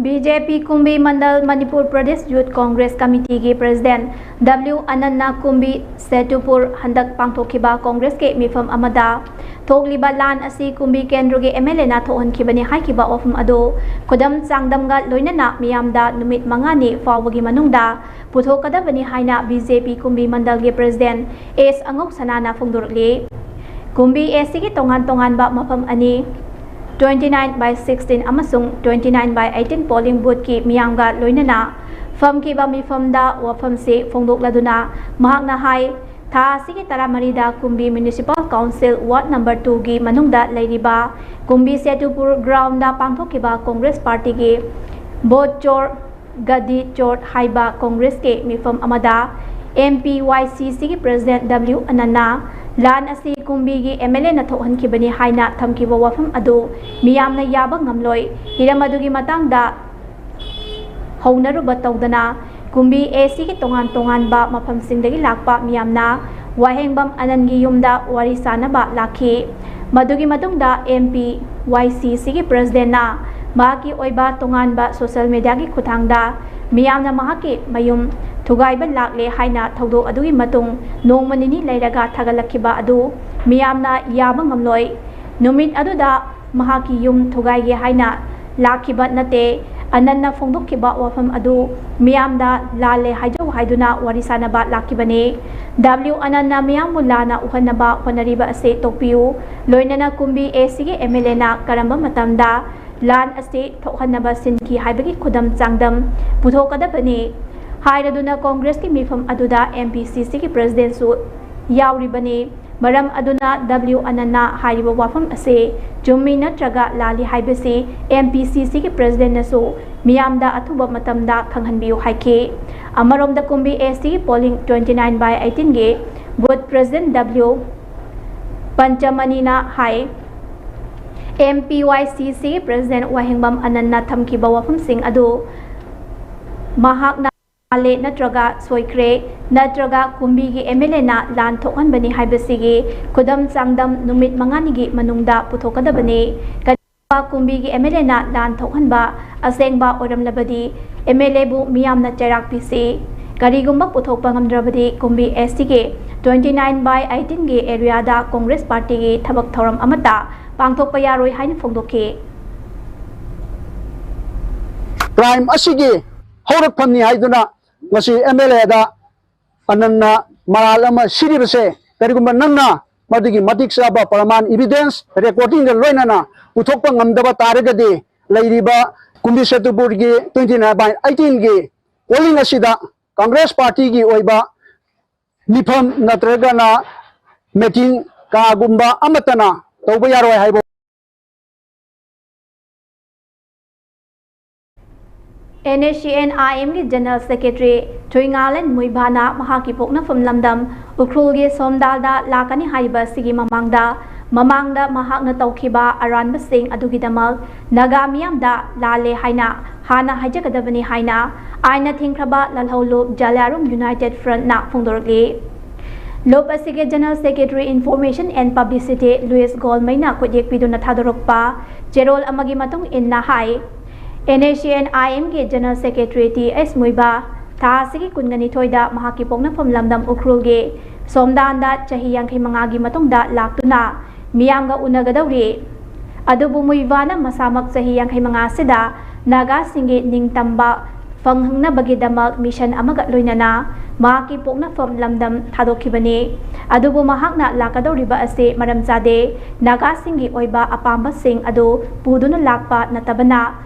B J P Kumbi Mandal Manipur Pradesh youth Congress ꯀꯃꯤꯇꯤꯒꯤ ꯄ꯭ꯔꯦꯁꯤꯗꯦꯟꯠ ꯗꯕ꯭ꯂꯤꯎ ꯑꯅꯟꯅ ꯀꯨꯝꯕꯤ ꯁꯦꯇꯨꯄꯨꯔ ꯍꯟꯗꯛ ꯄꯥꯡꯊꯣꯛꯈꯤꯕ ꯀꯣꯡꯒ꯭ꯔꯦꯁꯀꯤ ꯃꯤꯐꯝ ꯑꯃꯗ ꯊꯣꯛꯂꯤꯕ ꯂꯥꯟ ꯑꯁꯤ ꯀꯨꯝꯕꯤ ꯀꯦꯟꯗ꯭ꯔꯒꯤ ꯑꯦꯝ ꯑꯦꯜ ꯑꯦꯅ ꯊꯣꯛꯍꯟꯈꯤꯕꯅꯤ ꯍꯥꯏꯈꯤꯕ ꯋꯥꯐꯝ ꯑꯗꯨ ꯈꯨꯗꯝ ꯆꯥꯡꯗꯝꯒ ꯂꯣꯏꯅꯅ ꯃꯤꯌꯥꯝꯗ ꯅꯨꯃꯤꯠ ꯃꯉꯥꯅꯤ ꯐꯥꯎꯕꯒꯤ ꯃꯅꯨꯡꯗ ꯄꯨꯊꯣꯛꯀꯗꯕꯅꯤ ꯍꯥꯏꯅ ꯕꯤ ꯖꯦ ꯄꯤ ꯀꯨꯝꯕꯤ ꯃꯟꯗꯜꯒꯤ ꯄ꯭ꯔꯦꯁꯤꯗꯦꯟꯠ ꯑꯦꯁ ꯑꯉꯧꯁꯅꯥꯅ ꯐꯣꯡꯗꯣꯔꯛꯂꯤ꯫ ꯀꯨꯝꯕꯤ ꯑꯦꯁ ꯁꯤꯒꯤ ꯇꯣꯉꯥꯟ ꯇꯣꯉꯥꯟꯕ ꯃꯐꯝ ꯑꯅꯤ, twenty nine by sixteen ꯑꯃꯁꯨꯡ twenty nine by eighteen polling boothꯀꯤ ꯃꯤꯌꯥꯝꯒ ꯂꯣꯏꯅꯅ ꯐꯝꯈꯤꯕ ꯃꯤꯐꯝꯗ ꯋꯥꯐꯝꯁꯤ ꯐꯣꯡꯗꯣꯛꯂꯗꯨꯅ ꯃꯍꯥꯛꯅ ꯍꯥꯏ, ꯊꯥ ꯑꯁꯤꯒꯤ ꯇꯔꯥꯃꯔꯤꯗ ꯀꯨꯝꯕꯤ Municipal Council Ward number twoꯒꯤ ꯃꯅꯨꯡꯗ ꯂꯩꯔꯤꯕ ꯀꯨꯝꯕꯤ ꯁꯦꯇꯨꯄꯨꯔ groundꯗ ꯄꯥꯡꯊꯣꯛꯈꯤꯕ ꯀꯣꯡꯒ꯭ꯔꯦꯁ ꯄꯥꯔꯇꯤꯒꯤ ꯚꯣꯠ ꯆꯣꯔ ꯒꯗꯤ ꯆꯣꯔ ꯍꯥꯏꯕ ꯀꯣꯡꯒ꯭ꯔꯦꯁꯀꯤ ꯃꯤꯐꯝ ꯑꯃꯗ ꯑꯦꯝ ꯄꯤ ꯋꯥꯏ ꯁꯤ ꯁꯤꯒꯤ ꯄ꯭ꯔꯦꯁꯤꯗꯦꯟꯠ ꯗꯕ꯭ꯂꯤꯎ ꯑꯅꯟꯅ ꯂꯥꯟ ꯑꯁꯤ ꯀꯨꯝꯕꯤꯒꯤ ꯑꯦꯝ ꯑꯦꯜ ꯑꯦꯅ ꯊꯣꯛꯍꯟꯈꯤꯕꯅꯤ ꯍꯥꯏꯅ ꯊꯝꯈꯤꯕ ꯋꯥꯐꯝ ꯑꯗꯨ ꯃꯤꯌꯥꯝꯅ ꯌꯥꯕ ꯉꯝꯂꯣꯏ꯫ ꯍꯤꯔꯝ ꯑꯗꯨꯒꯤ ꯃꯇꯥꯡꯗ ꯍꯧꯅꯔꯨꯕ ꯇꯧꯗꯅ ꯀꯨꯝꯕꯤ ꯑꯦ ꯁꯤꯒꯤ ꯇꯣꯉꯥꯟ ꯇꯣꯉꯥꯟꯕ ꯃꯐꯝꯁꯤꯡꯗꯒꯤ ꯂꯥꯛꯄ ꯃꯤꯌꯥꯝꯅ ꯋꯥꯍꯦꯡꯕꯝ ꯑꯅꯟꯒꯤ ꯌꯨꯝꯗ ꯋꯥꯔꯤ ꯁꯥꯅꯕ ꯂꯥꯛꯈꯤ꯫ ꯃꯗꯨꯒꯤ ꯃꯇꯨꯡꯗ ꯑꯦꯝ ꯄꯤ ꯋꯥꯏ ꯁꯤ ꯁꯤꯒꯤ ꯄ꯭ꯔꯦꯁꯤꯗꯦꯟꯠꯅ ꯃꯍꯥꯛꯀꯤ ꯑꯣꯏꯕ ꯇꯣꯉꯥꯟꯕ ꯁꯣꯁꯤꯌꯦꯜ ꯃꯤꯗꯤꯌꯥꯒꯤ ꯈꯨꯠꯊꯥꯡꯗ ꯃꯤꯌꯥꯝꯅ ꯃꯍꯥꯛꯀꯤ ꯃꯌꯨꯝ ꯊꯨꯒꯥꯏꯕ ꯂꯥꯛꯂꯦ ꯍꯥꯏꯅ ꯊꯧꯗꯣꯛ ꯑꯗꯨꯒꯤ ꯃꯇꯨꯡ ꯅꯣꯡꯃ ꯅꯤꯅꯤ ꯂꯩꯔꯒ ꯊꯥꯒꯠꯂꯛꯈꯤꯕ ꯑꯗꯨ ꯃꯤꯌꯥꯝꯅ ꯌꯥꯕ ꯉꯝꯂꯣꯏ꯫ ꯅꯨꯃꯤꯠ ꯑꯗꯨꯗ ꯃꯍꯥꯛꯀꯤ ꯌꯨꯝ ꯊꯨꯒꯥꯏꯒꯦ ꯍꯥꯏꯅ ꯂꯥꯛꯈꯤꯕ ꯅꯠꯇꯦ꯫ ꯑꯅꯟꯅ ꯐꯣꯡꯗꯣꯛꯈꯤꯕ ꯋꯥꯐꯝ ꯑꯗꯨ ꯃꯤꯌꯥꯝꯗ ꯂꯥꯜꯂꯦ ꯍꯥꯏꯖꯧ ꯍꯥꯏꯗꯨꯅ ꯋꯥꯔꯤ ꯁꯥꯅꯕ ꯂꯥꯛꯈꯤꯕꯅꯤ꯫ ꯗꯕ꯭ꯂꯤꯎ ꯑꯅꯟꯅ ꯃꯤꯌꯥꯝꯕꯨ ꯂꯥꯟꯅ ꯎꯍꯟꯅꯕ ꯍꯣꯠꯅꯔꯤꯕ ꯑꯁꯤ ꯇꯣꯛꯄꯤꯌꯨ꯫ ꯂꯣꯏꯅꯅ ꯀꯨꯝꯕꯤ ꯑꯦ ꯁꯤꯒꯤ ꯑꯦꯝ ꯑꯦꯜ ꯑꯦꯅ ꯀꯔꯝꯕ ꯃꯇꯝꯗ ꯂꯥꯟ ꯑꯁꯤ ꯊꯣꯛꯍꯟꯅꯕ ꯁꯤꯟꯈꯤ ꯍꯥꯏꯕꯒꯤ ꯈꯨꯗꯝ ꯆꯥꯡꯗꯝ ꯄꯨꯊꯣꯛꯀꯗꯕꯅꯤ꯫ ꯍꯥꯏꯔꯗꯨꯅ ꯀꯣꯡꯒ꯭ꯔꯦꯁꯀꯤ ꯃꯤꯐꯝ ꯑꯗꯨꯗ ꯑꯦꯝ ꯄꯤ ꯁꯤ ꯁꯤꯒꯤ ꯄ꯭ꯔꯦꯁꯤꯗꯦꯟꯁꯨ ꯌꯥꯎꯔꯤꯕꯅꯤ꯫ ꯃꯔꯝ ꯑꯗꯨꯅ ꯗꯕ꯭ꯂꯤꯎ ꯑꯅꯟꯅ ꯍꯥꯏꯔꯤꯕ ꯋꯥꯐꯝ ꯑꯁꯤ ꯆꯨꯝꯃꯤ ꯅꯠꯇ꯭ꯔꯒ ꯂꯥꯜꯂꯤ ꯍꯥꯏꯕꯁꯤ ꯑꯦꯝ ꯄꯤ ꯁꯤ ꯁꯤꯒꯤ ꯄ꯭ꯔꯦꯁꯤꯗꯦꯟꯅꯁꯨ ꯃꯤꯌꯥꯝꯗ ꯑꯊꯨꯕ ꯃꯇꯝꯗ ꯈꯪꯍꯟꯕꯤꯌꯨ ꯍꯥꯏꯈꯤ꯫ ꯑꯃꯔꯣꯝꯗ ꯀꯨꯝꯕꯤ ꯑꯦꯁ ꯇꯤꯒꯤ polling twenty nine by eighteen ꯒꯤ ꯕꯨꯊ ꯄ꯭ꯔꯦꯁꯤꯗꯦꯟ ꯗꯕ꯭ꯂꯤꯎ ꯄꯟꯆꯃꯅꯤꯅ ꯍꯥꯏ, ꯑꯦꯝ ꯄꯤ ꯋꯥꯏ ꯁꯤ ꯁꯤꯒꯤ ꯄ꯭ꯔꯦꯁꯤꯗꯦꯟ ꯋꯥꯍꯦꯡꯕꯝ ꯑꯅꯟꯅ ꯊꯝꯈꯤꯕ ꯋꯥꯐꯝꯁꯤꯡ ꯑꯗꯨ ꯃꯍꯥꯛꯅ ꯂꯥꯜꯂꯦ ꯅꯠꯇ꯭ꯔꯒ ꯁꯣꯏꯈ꯭ꯔꯦ ꯅꯠꯇ꯭ꯔꯒ ꯀꯨꯝꯕꯤꯒꯤ ꯑꯦꯝ ꯑꯦꯜ ꯑꯦꯅ ꯂꯥꯟ ꯊꯣꯛꯍꯟꯕꯅꯤ ꯍꯥꯏꯕꯁꯤꯒꯤ ꯈꯨꯗꯝ ꯆꯥꯡꯗꯝ ꯅꯨꯃꯤꯠ ꯃꯉꯥꯅꯤꯒꯤ ꯃꯅꯨꯡꯗ ꯄꯨꯊꯣꯛꯀꯗꯕꯅꯤ꯫ ꯀꯔꯤꯒꯨꯝꯕ ꯀꯨꯝꯕꯤꯒꯤ ꯑꯦꯝ ꯑꯦꯜ ꯑꯦꯅ ꯂꯥꯟ ꯊꯣꯛꯍꯟꯕ ꯑꯁꯦꯡꯕ ꯑꯣꯏꯔꯝꯂꯕꯗꯤ ꯑꯦꯝ ꯑꯦꯜ ꯑꯦꯕꯨ ꯃꯤꯌꯥꯝꯅ ꯆꯩꯔꯥꯛ ꯄꯤꯁꯤ꯫ ꯀꯔꯤꯒꯨꯝꯕ ꯄꯨꯊꯣꯛꯄ ꯉꯝꯗ꯭ꯔꯕꯗꯤ ꯀꯨꯝꯕꯤ ꯑꯦꯁ ꯇꯤꯒꯤ twenty nine by eighteen ꯒꯤ ꯑꯦꯔꯤꯌꯥꯗ ꯀꯣꯡꯒ꯭ꯔꯦꯁ ꯄꯥꯔꯇꯤꯒꯤ ꯊꯕꯛ ꯊꯧꯔꯝ ꯑꯃꯠꯇ ꯄꯥꯡꯊꯣꯛꯄ ꯌꯥꯔꯣꯏ ꯍꯥꯏꯅ ꯐꯣꯡꯗꯣꯛꯈꯤ꯫ ꯀ꯭ꯔꯥꯏꯝ ꯑꯁꯤꯒꯤ ꯍꯧꯔꯛꯐꯝꯅꯤ ꯍꯥꯏꯗꯨꯅ ꯉꯁꯤ ꯑꯦꯝ ꯑꯦꯜ ꯑꯦꯗ ꯑꯅꯟꯅ ꯃꯔꯥꯜ ꯑꯃ ꯁꯤꯔꯤꯕꯁꯦ ꯀꯔꯤꯒꯨꯝꯕ ꯅꯪꯅ ꯃꯗꯨꯒꯤ ꯃꯇꯤꯛ ꯆꯥꯕ ꯄ꯭ꯔꯃꯥꯟ, ꯏꯚꯤꯗꯦꯟꯁ, ꯔꯦꯀꯣꯔꯗꯤꯡꯒ ꯂꯣꯏꯅꯅ ꯄꯨꯊꯣꯛꯄ ꯉꯝꯗꯕ ꯇꯥꯔꯒꯗꯤ ꯂꯩꯔꯤꯕ ꯀꯨꯝꯕꯤ ꯁꯦꯇꯨꯄꯨꯔꯒꯤ twenty nine by eighteen ꯒꯤ ꯄꯣꯂꯤꯡ ꯑꯁꯤꯗ ꯀꯪꯒ꯭ꯔꯦꯁ ꯄꯥꯔꯇꯤꯒꯤ ꯑꯣꯏꯕ ꯃꯤꯐꯝ ꯅꯠꯇ꯭ꯔꯒꯅ ꯃꯤꯇꯤꯡ ꯀꯥꯒꯨꯝꯕ ꯑꯃꯠꯇꯅ ꯇꯧꯕ ꯌꯥꯔꯣꯏ ꯍꯥꯏꯕ ꯑꯦꯟ ꯑꯦꯁ ꯁꯤ ꯑꯦꯟ ꯑꯥꯏ ꯑꯦꯝꯒꯤ ꯖꯦꯅꯔꯦꯜ ꯁꯦꯀ꯭ꯔꯦꯇꯔꯤ ꯊꯨꯏꯉꯥꯂꯦꯟ ꯃꯨꯏꯕꯥꯅ ꯃꯍꯥꯛꯀꯤ ꯄꯣꯛꯅꯐꯝ ꯂꯝꯗꯝ ꯎꯈ꯭ꯔꯨꯜꯒꯤ ꯁꯣꯝꯗꯥꯜꯗ ꯂꯥꯛꯀꯅꯤ ꯍꯥꯏꯔꯤꯕ ꯑꯁꯤꯒꯤ ꯃꯃꯥꯡꯗ, ꯃꯃꯥꯡꯗ ꯃꯍꯥꯛꯅ ꯇꯧꯈꯤꯕ ꯑꯔꯥꯟꯕꯁꯤꯡ ꯑꯗꯨꯒꯤꯗꯃꯛ ꯅꯥꯒꯥ ꯃꯤꯌꯥꯝꯗ ꯂꯥꯜꯂꯦ ꯍꯥꯏꯅ ꯍꯥꯟꯅ ꯍꯥꯏꯖꯒꯗꯕꯅꯤ ꯍꯥꯏꯅ ꯑꯥꯏꯟꯅ ꯊꯤꯡꯈ꯭ꯔꯕ ꯂꯥꯜꯍꯧꯂꯨꯞ ꯖꯥꯂꯤꯌꯥꯔꯨꯝ ꯌꯨꯅꯥꯏꯇꯦꯗ ꯐ꯭ꯔꯟꯠꯅ ꯐꯣꯡꯗꯣꯔꯛꯂꯤ꯫ ꯂꯨꯞ ꯑꯁꯤꯒꯤ general secretary information and publicity Luis ꯒꯣꯜꯃꯩꯅ ꯈꯨꯠꯌꯦꯛ ꯄꯤꯗꯨꯅ ꯊꯥꯗꯣꯔꯛꯄ ꯆꯦꯔꯣꯜ ꯑꯃꯒꯤ ꯃꯇꯨꯡ ꯏꯟꯅ ꯍꯥꯏ, ꯑꯦꯟ ꯑꯦꯁ ꯁꯤ ꯑꯦꯟ ꯑꯥꯏ ꯑꯦꯝꯒꯤ ꯖꯦꯅꯔꯦꯜ ꯁꯦꯀ꯭ꯔꯦꯇꯔꯤ ꯇꯤ ꯑꯦꯁ ꯃꯨꯏꯕꯥ ꯊꯥ ꯑꯁꯤꯒꯤ ꯀꯨꯟꯒ ꯅꯤꯊꯣꯏꯗ ꯃꯍꯥꯛꯀꯤ ꯄꯣꯛꯅꯐꯝ ꯂꯝꯗꯝ ꯎꯈ꯭ꯔꯨꯜꯒꯤ ꯁꯣꯝꯗꯥꯟꯗ ꯆꯍꯤ ꯌꯥꯡꯈꯩ ꯃꯉꯥꯒꯤ ꯃꯇꯨꯡꯗ ꯂꯥꯛꯇꯨꯅ ꯃꯤꯌꯥꯝꯒ ꯎꯅꯒꯗꯧꯔꯤ꯫ ꯑꯗꯨꯕꯨ ꯃꯨꯏꯕꯥꯅ ꯃꯁꯥꯃꯛ ꯆꯍꯤ ꯌꯥꯡꯈꯩ ꯃꯉꯥ ꯑꯁꯤꯗ ꯅꯥꯒꯥꯁꯤꯡꯒꯤ ꯅꯤꯡꯇꯝꯕ ꯐꯪꯍꯪꯅꯕꯒꯤꯗꯃꯛ ꯃꯤꯁꯟ ꯑꯃꯒ ꯂꯣꯏꯅꯅ ꯃꯍꯥꯛꯀꯤ ꯄꯣꯛꯅꯐꯝ ꯂꯝꯗꯝ ꯊꯥꯗꯣꯛꯈꯤꯕꯅꯤ꯫ ꯑꯗꯨꯕꯨ ꯃꯍꯥꯛꯅ ꯂꯥꯛꯀꯗꯧꯔꯤꯕ ꯑꯁꯤ ꯃꯔꯝ ꯆꯥꯗꯦ꯫ ꯅꯥꯒꯥꯁꯤꯡꯒꯤ ꯑꯣꯏꯕ ꯑꯄꯥꯝꯕꯁꯤꯡ ꯑꯗꯨ ꯄꯨꯗꯨꯅ ꯂꯥꯛꯄ ꯅꯠꯇꯕꯅ,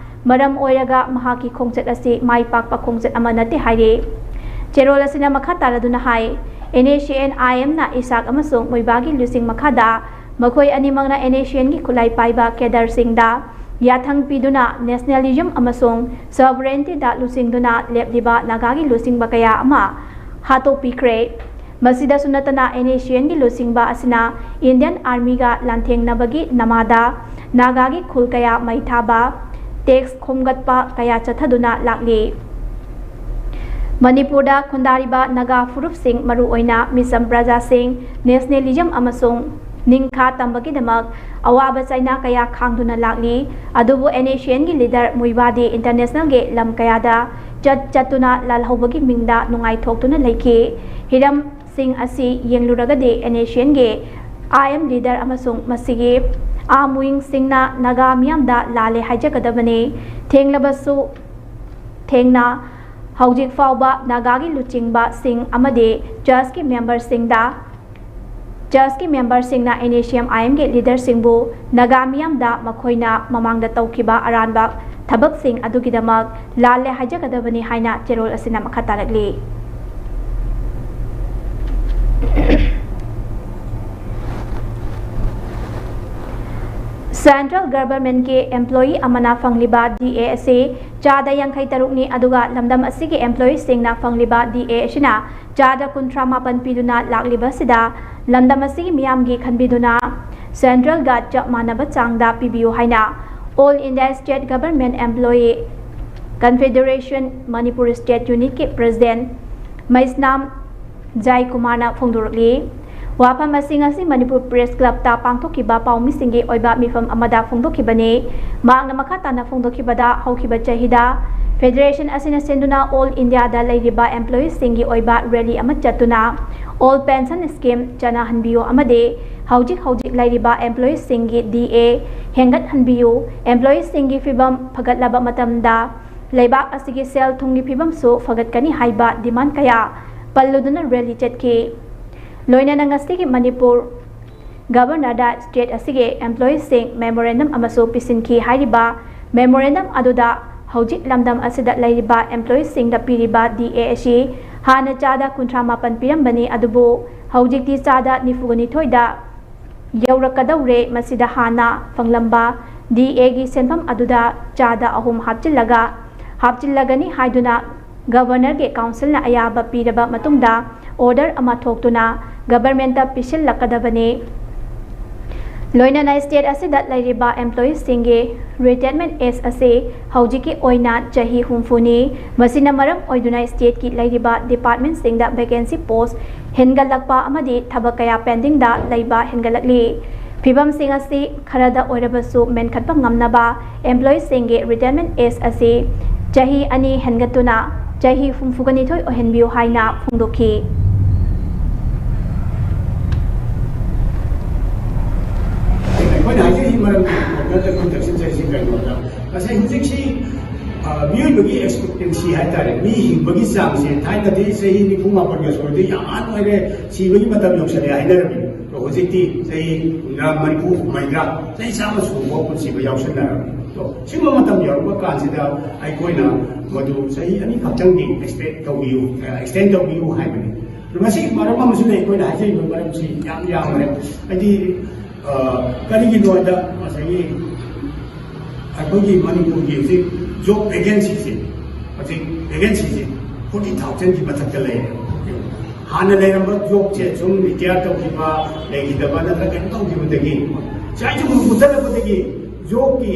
ꯃꯔꯝ ꯑꯣꯏꯔꯒ ꯃꯍꯥꯛꯀꯤ ꯈꯣꯡꯆꯠ ꯑꯁꯤ ꯃꯥꯏ ꯄꯥꯛꯄ ꯈꯣꯡꯆꯠ ꯑꯃ ꯅꯠꯇꯦ ꯍꯥꯏꯔꯤ꯫ ꯆꯦꯔꯣꯜ ꯑꯁꯤꯅ ꯃꯈꯥ ꯇꯥꯔꯗꯨꯅ ꯍꯥꯏ, NSCN-IM-ꯅ ꯏꯁꯥꯛ ꯑꯃꯁꯨꯡ ꯃꯨꯏꯕꯥꯒꯤ ꯂꯨꯆꯤꯡ ꯃꯈꯥꯗ ꯃꯈꯣꯏ ꯑꯅꯤꯃꯛꯅ NSCN-ꯒꯤ ꯈꯨꯠꯂꯥꯏ ꯄꯥꯏꯕ cadre-ꯁꯤꯡꯗ ꯌꯥꯊꯪ ꯄꯤꯗꯨꯅ nationalism ꯑꯃꯁꯨꯡ sovereignty-ꯗ ꯂꯨꯆꯤꯡꯗꯨꯅ ꯂꯦꯞꯂꯤꯕ ꯅꯥꯒꯥꯒꯤ ꯂꯨꯆꯤꯡꯕ ꯀꯌꯥ ꯑꯃ ꯍꯥꯠꯇꯣꯛꯄꯤꯈ꯭ꯔꯦ꯫ ꯃꯁꯤꯗꯁꯨ ꯅꯠꯇꯅ NSCN-ꯒꯤ ꯂꯨꯆꯤꯡꯕ ꯑꯁꯤꯅ Indian Army-ꯒ ꯂꯥꯟꯊꯦꯡꯅꯕꯒꯤ ꯅꯃꯥꯗ ꯅꯥꯒꯥꯒꯤ ꯈꯨꯜ ꯀꯌꯥ ꯃꯩ ꯊꯥꯕ, tax ꯈꯣꯝꯒꯠꯄ ꯀꯌꯥ ꯆꯠꯊꯗꯨꯅ ꯂꯥꯛꯂꯤ꯫ ꯃꯅꯤꯄꯨꯔꯗ ꯈꯨꯟꯗꯥꯔꯤꯕ ꯅꯥꯒꯥ ꯐꯨꯔꯨꯞꯁꯤꯡ, ꯃꯔꯨꯑꯣꯏꯅ ꯃꯤꯆꯝ ꯄ꯭ꯔꯖꯥꯁꯤꯡ, nationalism ꯑꯃꯁꯨꯡ ꯅꯤꯡꯈꯥ ꯇꯝꯕꯒꯤꯗꯃꯛ ꯑꯋꯥꯕ ꯆꯩꯅꯥ ꯀꯌꯥ ꯈꯥꯡꯗꯨꯅ ꯂꯥꯛꯂꯤ꯫ ꯑꯗꯨꯕꯨ NSCN-ꯒꯤ leader ꯃꯨꯏꯕꯥꯗꯤ international-ꯒꯤ ꯂꯝ ꯀꯌꯥꯗ ꯆꯠ ꯆꯠꯇꯨꯅ ꯂꯥꯜꯍꯧꯕꯒꯤ ꯃꯤꯡꯗ ꯅꯨꯡꯉꯥꯏꯊꯣꯛꯇꯨꯅ ꯂꯩꯈꯤ꯫ ꯍꯤꯔꯝꯁꯤꯡ ꯑꯁꯤ ꯌꯦꯡꯂꯨꯔꯒꯗꯤ NSCN-ꯒꯤ IM leader ꯑꯃꯁꯨꯡ ꯃꯁꯤꯒꯤ armed wing-ꯁꯤꯡꯅ ꯅꯥꯒꯥ ꯃꯤꯌꯥꯝꯗ ꯂꯥꯜꯂꯦ ꯍꯥꯏꯖꯒꯗꯕꯅꯤ꯫ ꯊꯦꯡꯂꯕꯁꯨ ꯊꯦꯡꯅ ꯍꯧꯖꯤꯛ ꯐꯥꯎꯕ ꯅꯥꯒꯥꯒꯤ ꯂꯨꯆꯤꯡꯕꯁꯤꯡ ꯑꯃꯗꯤ church-ꯀꯤ member-ꯁꯤꯡꯗ, church-ꯀꯤ member-ꯁꯤꯡꯅ NSCN-IM-ꯒꯤ leader-ꯁꯤꯡꯕꯨ ꯅꯥꯒꯥ ꯃꯤꯌꯥꯝꯗ ꯃꯈꯣꯏꯅ ꯃꯃꯥꯡꯗ ꯇꯧꯈꯤꯕ ꯑꯔꯥꯟꯕ ꯊꯕꯛꯁꯤꯡ ꯑꯗꯨꯒꯤꯗꯃꯛ ꯂꯥꯜꯂꯦ ꯍꯥꯏꯖꯒꯗꯕꯅꯤ ꯍꯥꯏꯅ ꯆꯦꯔꯣꯜ ꯑꯁꯤꯅ ꯃꯈꯥ ꯇꯥꯔꯛꯂꯤ꯫ Central Government-ꯀꯤ employee ꯑꯃꯅ ꯐꯪꯂꯤꯕ DA ꯑꯁꯤ ꯆꯥꯗ ꯌꯥꯡꯈꯩ ꯇꯔꯨꯛꯅꯤ, ꯑꯗꯨꯒ ꯂꯝꯗꯝ ꯑꯁꯤꯒꯤ employee-ꯁꯤꯡꯅ ꯐꯪꯂꯤꯕ DA ꯑꯁꯤꯅ ꯆꯥꯗ ꯀꯨꯟꯊ꯭ꯔꯥ ꯃꯥꯄꯟ ꯄꯤꯗꯨꯅ ꯂꯥꯛꯂꯤꯕ ꯑꯁꯤꯗ ꯂꯝꯗꯝ ꯑꯁꯤꯒꯤ ꯃꯤꯌꯥꯝꯒꯤ ꯈꯟꯕꯤꯗꯨꯅ central-ꯒ ꯆꯞ ꯃꯥꯟꯅꯕ ꯆꯥꯡꯗ ꯄꯤꯕꯤꯌꯨ ꯍꯥꯏꯅ All India State Government Employee Confederation Manipur State Unit-ꯀꯤ president ꯃꯩꯁꯅꯥꯝ ꯖꯥꯏꯀꯨꯃꯥꯔꯅ ꯐꯣꯡꯗꯣꯔꯛꯂꯤ꯫ ꯋꯥꯐꯝ ꯑꯁꯤ ꯉꯁꯤ ꯃꯅꯤꯄꯨꯔ Press Club-ꯇ ꯄꯥꯡꯊꯣꯛꯈꯤꯕ ꯄꯥꯎꯃꯤꯁꯤꯡꯒꯤ ꯑꯣꯏꯕ ꯃꯤꯐꯝ ꯑꯃꯗ ꯐꯣꯡꯗꯣꯛꯈꯤꯕꯅꯤ꯫ ꯃꯍꯥꯛꯅ ꯃꯈꯥ ꯇꯥꯅ ꯐꯣꯡꯗꯣꯛꯈꯤꯕꯗ, ꯍꯧꯈꯤꯕ ꯆꯍꯤꯗ federation ꯑꯁꯤꯅ ꯁꯤꯟꯗꯨꯅ All India-ꯗ ꯂꯩꯔꯤꯕ employee-ꯁꯤꯡꯒꯤ ꯑꯣꯏꯕ rally ꯑꯃ ꯆꯠꯇꯨꯅ All Pension Scheme ꯆꯠꯅꯍꯟꯕꯤꯌꯨ ꯑꯃꯗꯤ ꯍꯧꯖꯤꯛ ꯍꯧꯖꯤꯛ ꯂꯩꯔꯤꯕ employee-ꯁꯤꯡꯒꯤ DA ꯍꯦꯟꯒꯠꯍꯟꯕꯤꯌꯨ, employee-ꯁꯤꯡꯒꯤ ꯐꯤꯕꯝ ꯐꯒꯠꯂꯕ ꯃꯇꯝꯗ ꯂꯩꯕꯥꯛ ꯑꯁꯤꯒꯤ ꯁꯦꯜ ꯊꯨꯝꯒꯤ ꯐꯤꯕꯝꯁꯨ ꯐꯒꯠꯀꯅꯤ ꯍꯥꯏꯕ demand ꯀꯌꯥ ꯄꯜꯂꯨꯗꯨꯅ rally ꯆꯠꯈꯤ꯫ ꯂꯣꯏꯅꯅ ꯉꯁꯤꯒꯤ ꯃꯅꯤꯄꯨꯔ Governor-ꯗ state ꯑꯁꯤꯒꯤ employee-ꯁꯤꯡ memorandum ꯑꯃꯁꯨ ꯄꯤꯁꯤꯟꯈꯤ꯫ ꯍꯥꯏꯔꯤꯕ Memorandum ꯑꯗꯨꯗ ꯍꯧꯖꯤꯛ ꯂꯝꯗꯝ ꯑꯁꯤꯗ ꯂꯩꯔꯤꯕ employeeꯁꯤꯡꯗ ꯄꯤꯔꯤꯕ ꯗꯤ ꯑꯦ ꯑꯁꯤ ꯍꯥꯟꯅ ꯆꯥꯗ ꯀꯨꯟꯊ꯭ꯔꯥ ꯃꯥꯄꯟ ꯄꯤꯔꯝꯕꯅꯤ, ꯑꯗꯨꯕꯨ ꯍꯧꯖꯤꯛꯇꯤ ꯆꯥꯗ ꯅꯤꯐꯨꯒ ꯅꯤꯊꯣꯏꯗ ꯌꯧꯔꯛꯀꯗꯧꯔꯦ꯫ ꯃꯁꯤꯗ ꯍꯥꯟꯅ ꯐꯪꯂꯝꯕ ꯗꯤ ꯑꯦꯒꯤ ꯁꯦꯟꯐꯝ ꯑꯗꯨꯗ ꯆꯥꯗ ꯑꯍꯨꯝ ꯍꯥꯞꯆꯤꯜꯂꯒ ꯍꯥꯞꯆꯤꯜꯂꯒꯅꯤ ꯍꯥꯏꯗꯨꯅ Governorꯒꯤ councilꯅ ꯑꯌꯥꯕ ꯄꯤꯔꯕ ꯃꯇꯨꯡꯗ order ꯑꯃ ꯊꯣꯛꯇꯨꯅ governmentꯇ ꯄꯤꯁꯤꯜꯂꯛꯀꯗꯕꯅꯤ꯫ ꯂꯣꯏꯅꯅ state ꯑꯁꯤꯗ ꯂꯩꯔꯤꯕ employeeꯁꯤꯡꯒꯤ retirement age ꯑꯁꯤ ꯍꯧꯖꯤꯛꯀꯤ ꯑꯣꯏꯅ ꯆꯍꯤ ꯍꯨꯝꯐꯨꯅꯤ꯫ ꯃꯁꯤꯅ ꯃꯔꯝ ꯑꯣꯏꯗꯨꯅ stateꯀꯤ ꯂꯩꯔꯤꯕ departmentꯁꯤꯡꯗ vacancy post ꯍꯦꯟꯒꯠꯂꯛꯄ ꯑꯃꯗꯤ ꯊꯕꯛ ꯀꯌꯥ pendingꯗ ꯂꯩꯕ ꯍꯦꯟꯒꯠꯂꯛꯂꯤ꯫ ꯐꯤꯚꯝꯁꯤꯡ ꯑꯁꯤ ꯈꯔꯗ ꯑꯣꯏꯔꯕꯁꯨ ꯃꯦꯟꯈꯠꯄ ꯉꯝꯅꯕ employeeꯁꯤꯡꯒꯤ retirement age ꯑꯁꯤ ꯆꯍꯤ ꯑꯅꯤ ꯍꯦꯟꯒꯠꯇꯨꯅ ꯆꯍꯤ ꯍꯨꯝꯐꯨꯒ ꯅꯤꯊꯣꯏ ꯑꯣꯏꯍꯟꯕꯤꯌꯨ ꯍꯥꯏꯅ ꯐꯣꯡꯗꯣꯛꯈꯤ꯫ ꯑꯩꯈꯣꯏꯅ ꯍꯥꯏꯖꯔꯤꯁꯤ ꯃꯔꯝꯗꯤ ꯅꯠꯇ꯭ꯔꯒ ꯊꯛꯆꯤꯟꯖꯔꯤꯁꯤ ꯀꯩꯅꯣꯗ ꯉꯁꯥꯏ ꯍꯧꯖꯤꯛꯁꯤ ꯃꯤꯑꯣꯏꯕꯒꯤ expectancy ꯍꯥꯏꯇꯥꯔꯦ, ꯃꯤ ꯍꯤꯡꯕꯒꯤ ꯆꯥꯡꯁꯦ ꯊꯥꯏꯅꯗꯤ ꯆꯍꯤ ꯅꯤꯐꯨ ꯃꯥꯄꯟꯒ ꯁꯨꯔꯗꯤ ꯌꯥꯝ ꯑꯍꯟ ꯑꯣꯏꯔꯦ, ꯁꯤꯕꯒꯤ ꯃꯇꯝ ꯌꯧꯁꯜꯂꯦ ꯍꯥꯏꯅꯔꯝꯃꯤ꯫ ꯑꯗꯣ ꯍꯧꯖꯤꯛꯇꯤ ꯆꯍꯤ ꯍꯨꯝꯗ꯭ꯔꯥ, ꯃꯔꯤꯐꯨ, ꯍꯨꯝꯗ꯭ꯔꯥ, ꯆꯍꯤ ꯆꯥꯝꯃ ꯁꯨꯕ ꯄꯨꯟꯁꯤꯕ ꯌꯥꯎꯁꯜꯂꯛꯑꯕꯅꯤ꯫ ꯑꯗꯣ ꯁꯤꯒꯨꯝꯕ ꯃꯇꯝ ꯌꯧꯔꯛꯄ ꯀꯥꯟꯁꯤꯗ ꯑꯩꯈꯣꯏꯅ ꯃꯗꯨ ꯆꯍꯤ ꯑꯅꯤ ꯈꯛꯇꯪꯗꯤ expect ꯇꯧꯕꯤꯌꯨ, extend ꯇꯧꯕꯤꯌꯨ ꯍꯥꯏꯕꯅꯤ꯫ ꯑꯗꯣ ꯃꯁꯤꯒꯤ ꯃꯔꯝ ꯑꯃꯁꯨ ꯂꯩ, ꯑꯩꯈꯣꯏꯅ ꯍꯥꯏꯖꯔꯤꯕ ꯃꯔꯝꯁꯤ ꯌꯥꯝ ꯌꯥꯝꯈ꯭ꯔꯦ꯫ ꯍꯥꯏꯗꯤ ꯀꯔꯤꯒꯤꯅꯣ ꯍꯥꯏꯗ ꯉꯁꯥꯏꯒꯤ ꯑꯩꯈꯣꯏꯒꯤ ꯃꯅꯤꯄꯨꯔꯒꯤ ꯍꯧꯖꯤꯛ job vacancyꯁꯦ, ꯍꯧꯖꯤꯛ vacancyꯁꯦ forty thousandꯒꯤ ꯃꯊꯛꯇ ꯂꯩꯔꯦ꯫ ꯍꯥꯟꯅ ꯂꯩꯔꯝꯕ jobꯁꯦ ꯁꯨꯝ retire ꯇꯧꯈꯤꯕ, ꯂꯩꯈꯤꯗꯕ ꯅꯠꯇ꯭ꯔꯒ ꯀꯩꯅꯣ ꯇꯧꯈꯤꯕꯗꯒꯤ ꯁꯨꯃꯥꯏꯅ ꯁꯨꯝ ꯃꯨꯊꯠꯂꯛꯄꯗꯒꯤ jobꯀꯤ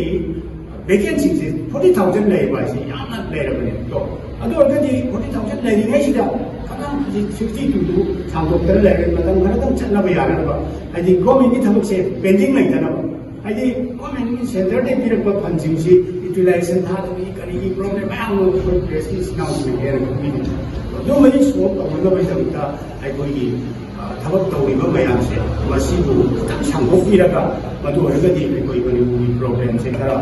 vacancyꯁꯦ forty thousand ꯂꯩꯕ ꯍꯥꯏꯁꯦ ꯌꯥꯝꯅ ꯂꯩꯔꯕꯅꯦ꯫ ꯑꯗꯣ ꯑꯗꯨ ꯑꯣꯏꯔꯒꯗꯤ forty thousand ꯂꯩꯔꯤꯉꯩꯁꯤꯗ ꯈꯇꯪ ꯍꯧꯖꯤꯛ sixty twoꯗꯨ ꯁꯥꯡꯗꯣꯛꯇꯅ ꯂꯩꯔꯦ, ꯃꯇꯝ ꯈꯔꯗꯪ ꯆꯠꯅꯕ ꯌꯥꯅꯅꯕ, ꯍꯥꯏꯗꯤ governmentꯀꯤ ꯊꯕꯛꯁꯦ pending ꯂꯩꯇꯅꯕ꯫ ꯍꯥꯏꯗꯤ governmentꯀꯤ centreꯗꯒꯤ ꯄꯤꯔꯛꯄ fundingꯁꯤ utilization ꯊꯥꯗꯕꯒꯤ ꯀꯔꯤꯒꯤ problem ꯃꯌꯥꯝ ꯑꯃ ꯑꯩꯈꯣꯏ pressꯀꯤ ꯏꯆꯤꯟ ꯏꯅꯥꯎꯁꯤꯡꯅ ꯍꯦꯟꯅ ꯈꯪꯕꯤꯔꯤ꯫ ꯑꯗꯨꯝꯕꯒꯤ solve ꯇꯧꯅꯅꯕꯒꯤꯗꯃꯛꯇ ꯑꯩꯈꯣꯏꯒꯤ ꯊꯕꯛ ꯇꯧꯔꯤꯕ ꯃꯌꯥꯝꯁꯦ ꯃꯁꯤꯕꯨ ꯈꯤꯇꯪ ꯁꯥꯡꯗꯣꯛꯄꯤꯔꯒ, ꯃꯗꯨ ꯑꯣꯏꯔꯒꯗꯤ ꯑꯩꯈꯣꯏ ꯃꯅꯤꯄꯨꯔꯒꯤ problemꯁꯦ ꯈꯔ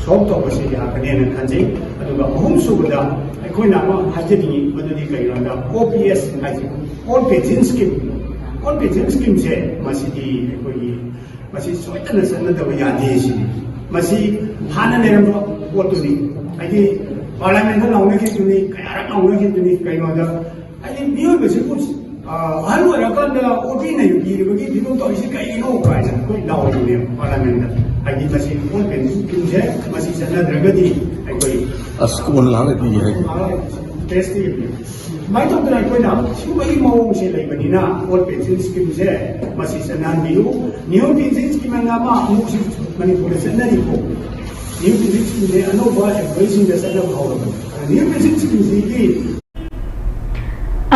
solve ꯇꯧꯕꯁꯦ ꯌꯥꯒꯅꯦꯅ ꯈꯟꯖꯩ꯫ ꯑꯗꯨꯒ ꯑꯍꯨꯝꯁꯨꯕꯗ ꯑꯩꯈꯣꯏꯅ ꯑꯃ ꯍꯥꯏꯖꯅꯤꯡꯉꯤ, ꯃꯗꯨꯗꯤ ꯀꯩꯅꯣꯗ OPS ꯍꯥꯏꯁꯦ, Old Pension Scheme, Old Pension Schemeꯁꯦ ꯃꯁꯤꯗꯤ ꯑꯩꯈꯣꯏꯒꯤ ꯃꯁꯤ ꯁꯣꯏꯗꯅ ꯆꯠꯅꯗꯕ ꯌꯥꯗꯦ ꯁꯤꯅꯤ꯫ ꯃꯁꯤ ꯍꯥꯟꯅ ꯂꯩꯔꯝꯕ ꯄꯣꯠꯇꯨꯅꯤ꯫ ꯍꯥꯏꯗꯤ ꯄꯥꯔꯂꯥꯃꯦꯟꯗ ꯂꯥꯎꯅꯈꯤꯕꯗꯨꯅꯤ, ꯀꯌꯥꯔꯛ ꯂꯥꯎꯅꯈꯤꯕꯗꯨꯅꯤ꯫ ꯀꯩꯅꯣꯗ ꯍꯥꯏꯗꯤ ꯃꯤꯑꯣꯏꯕꯁꯤꯕꯨ, ꯑ, ꯑꯍꯜ ꯑꯣꯏꯔꯀꯥꯟꯗ ꯑꯣꯠꯄꯤꯅ ꯄꯤꯔꯤꯕꯒꯤ ꯐꯤꯕꯝ ꯇꯧꯔꯤꯁꯤ ꯀꯩꯒꯤꯅꯣ ꯀꯥꯏꯅ ꯑꯩꯈꯣꯏ ꯂꯥꯎꯔꯤꯕꯅꯦ ꯄꯥꯔꯂꯥꯃꯦꯟꯗ꯫ ꯍꯥꯏꯗꯤ ꯃꯁꯤ ꯑꯣꯠ ꯄꯦꯟꯁꯤꯟ ꯁ꯭ꯀꯤꯝꯁꯦ ꯃꯁꯤ ꯆꯠꯅꯗ꯭ꯔꯒꯗꯤ ꯑꯩꯈꯣꯏ ꯑꯁ, ꯀꯣꯟꯅ ꯂꯥꯛꯑꯒ ꯄꯤꯒꯦ ꯍꯥꯏ꯫ ꯄ꯭ꯔꯦꯁꯇ ꯌꯦꯡꯕꯤꯌꯨ꯫ ꯁꯨꯃꯥꯏꯅ ꯇꯧꯗꯅ ꯑꯩꯈꯣꯏꯅ ꯁꯤꯒꯨꯝꯕꯒꯤ ꯃꯑꯣꯡꯁꯦ ꯂꯩꯕꯅꯤꯅ ꯑꯣꯠ ꯄꯦꯟꯁꯤꯟ ꯁ꯭ꯀꯤꯝꯁꯦ ꯃꯁꯤ ꯆꯠꯅꯍꯟꯕꯤꯌꯨ꯫ ꯅ꯭ꯌꯨ ꯄꯦꯟꯁꯤꯟ ꯁ꯭ꯀꯤꯝ ꯍꯥꯏꯅ ꯑꯃ ꯑꯃꯨꯛ ꯍꯧꯖꯤꯛ ꯃꯅꯤꯄꯨꯔꯗ ꯆꯠꯅꯔꯤꯀꯣ꯫ ꯅ꯭ꯌꯨ ꯄꯦꯟꯁꯤꯟ ꯁ꯭ꯀꯤꯝꯁꯦ ꯑꯅꯧꯕ ꯑꯦꯝꯄ꯭ꯂꯣꯌꯤꯁꯤꯡꯗ ꯆꯠꯅꯕ ꯍꯧꯔꯕꯅꯤ꯫ ꯅ꯭ꯌꯨ ꯄꯦꯟꯁꯤꯟ ꯁ꯭ꯀꯤꯝꯁꯤꯒꯤ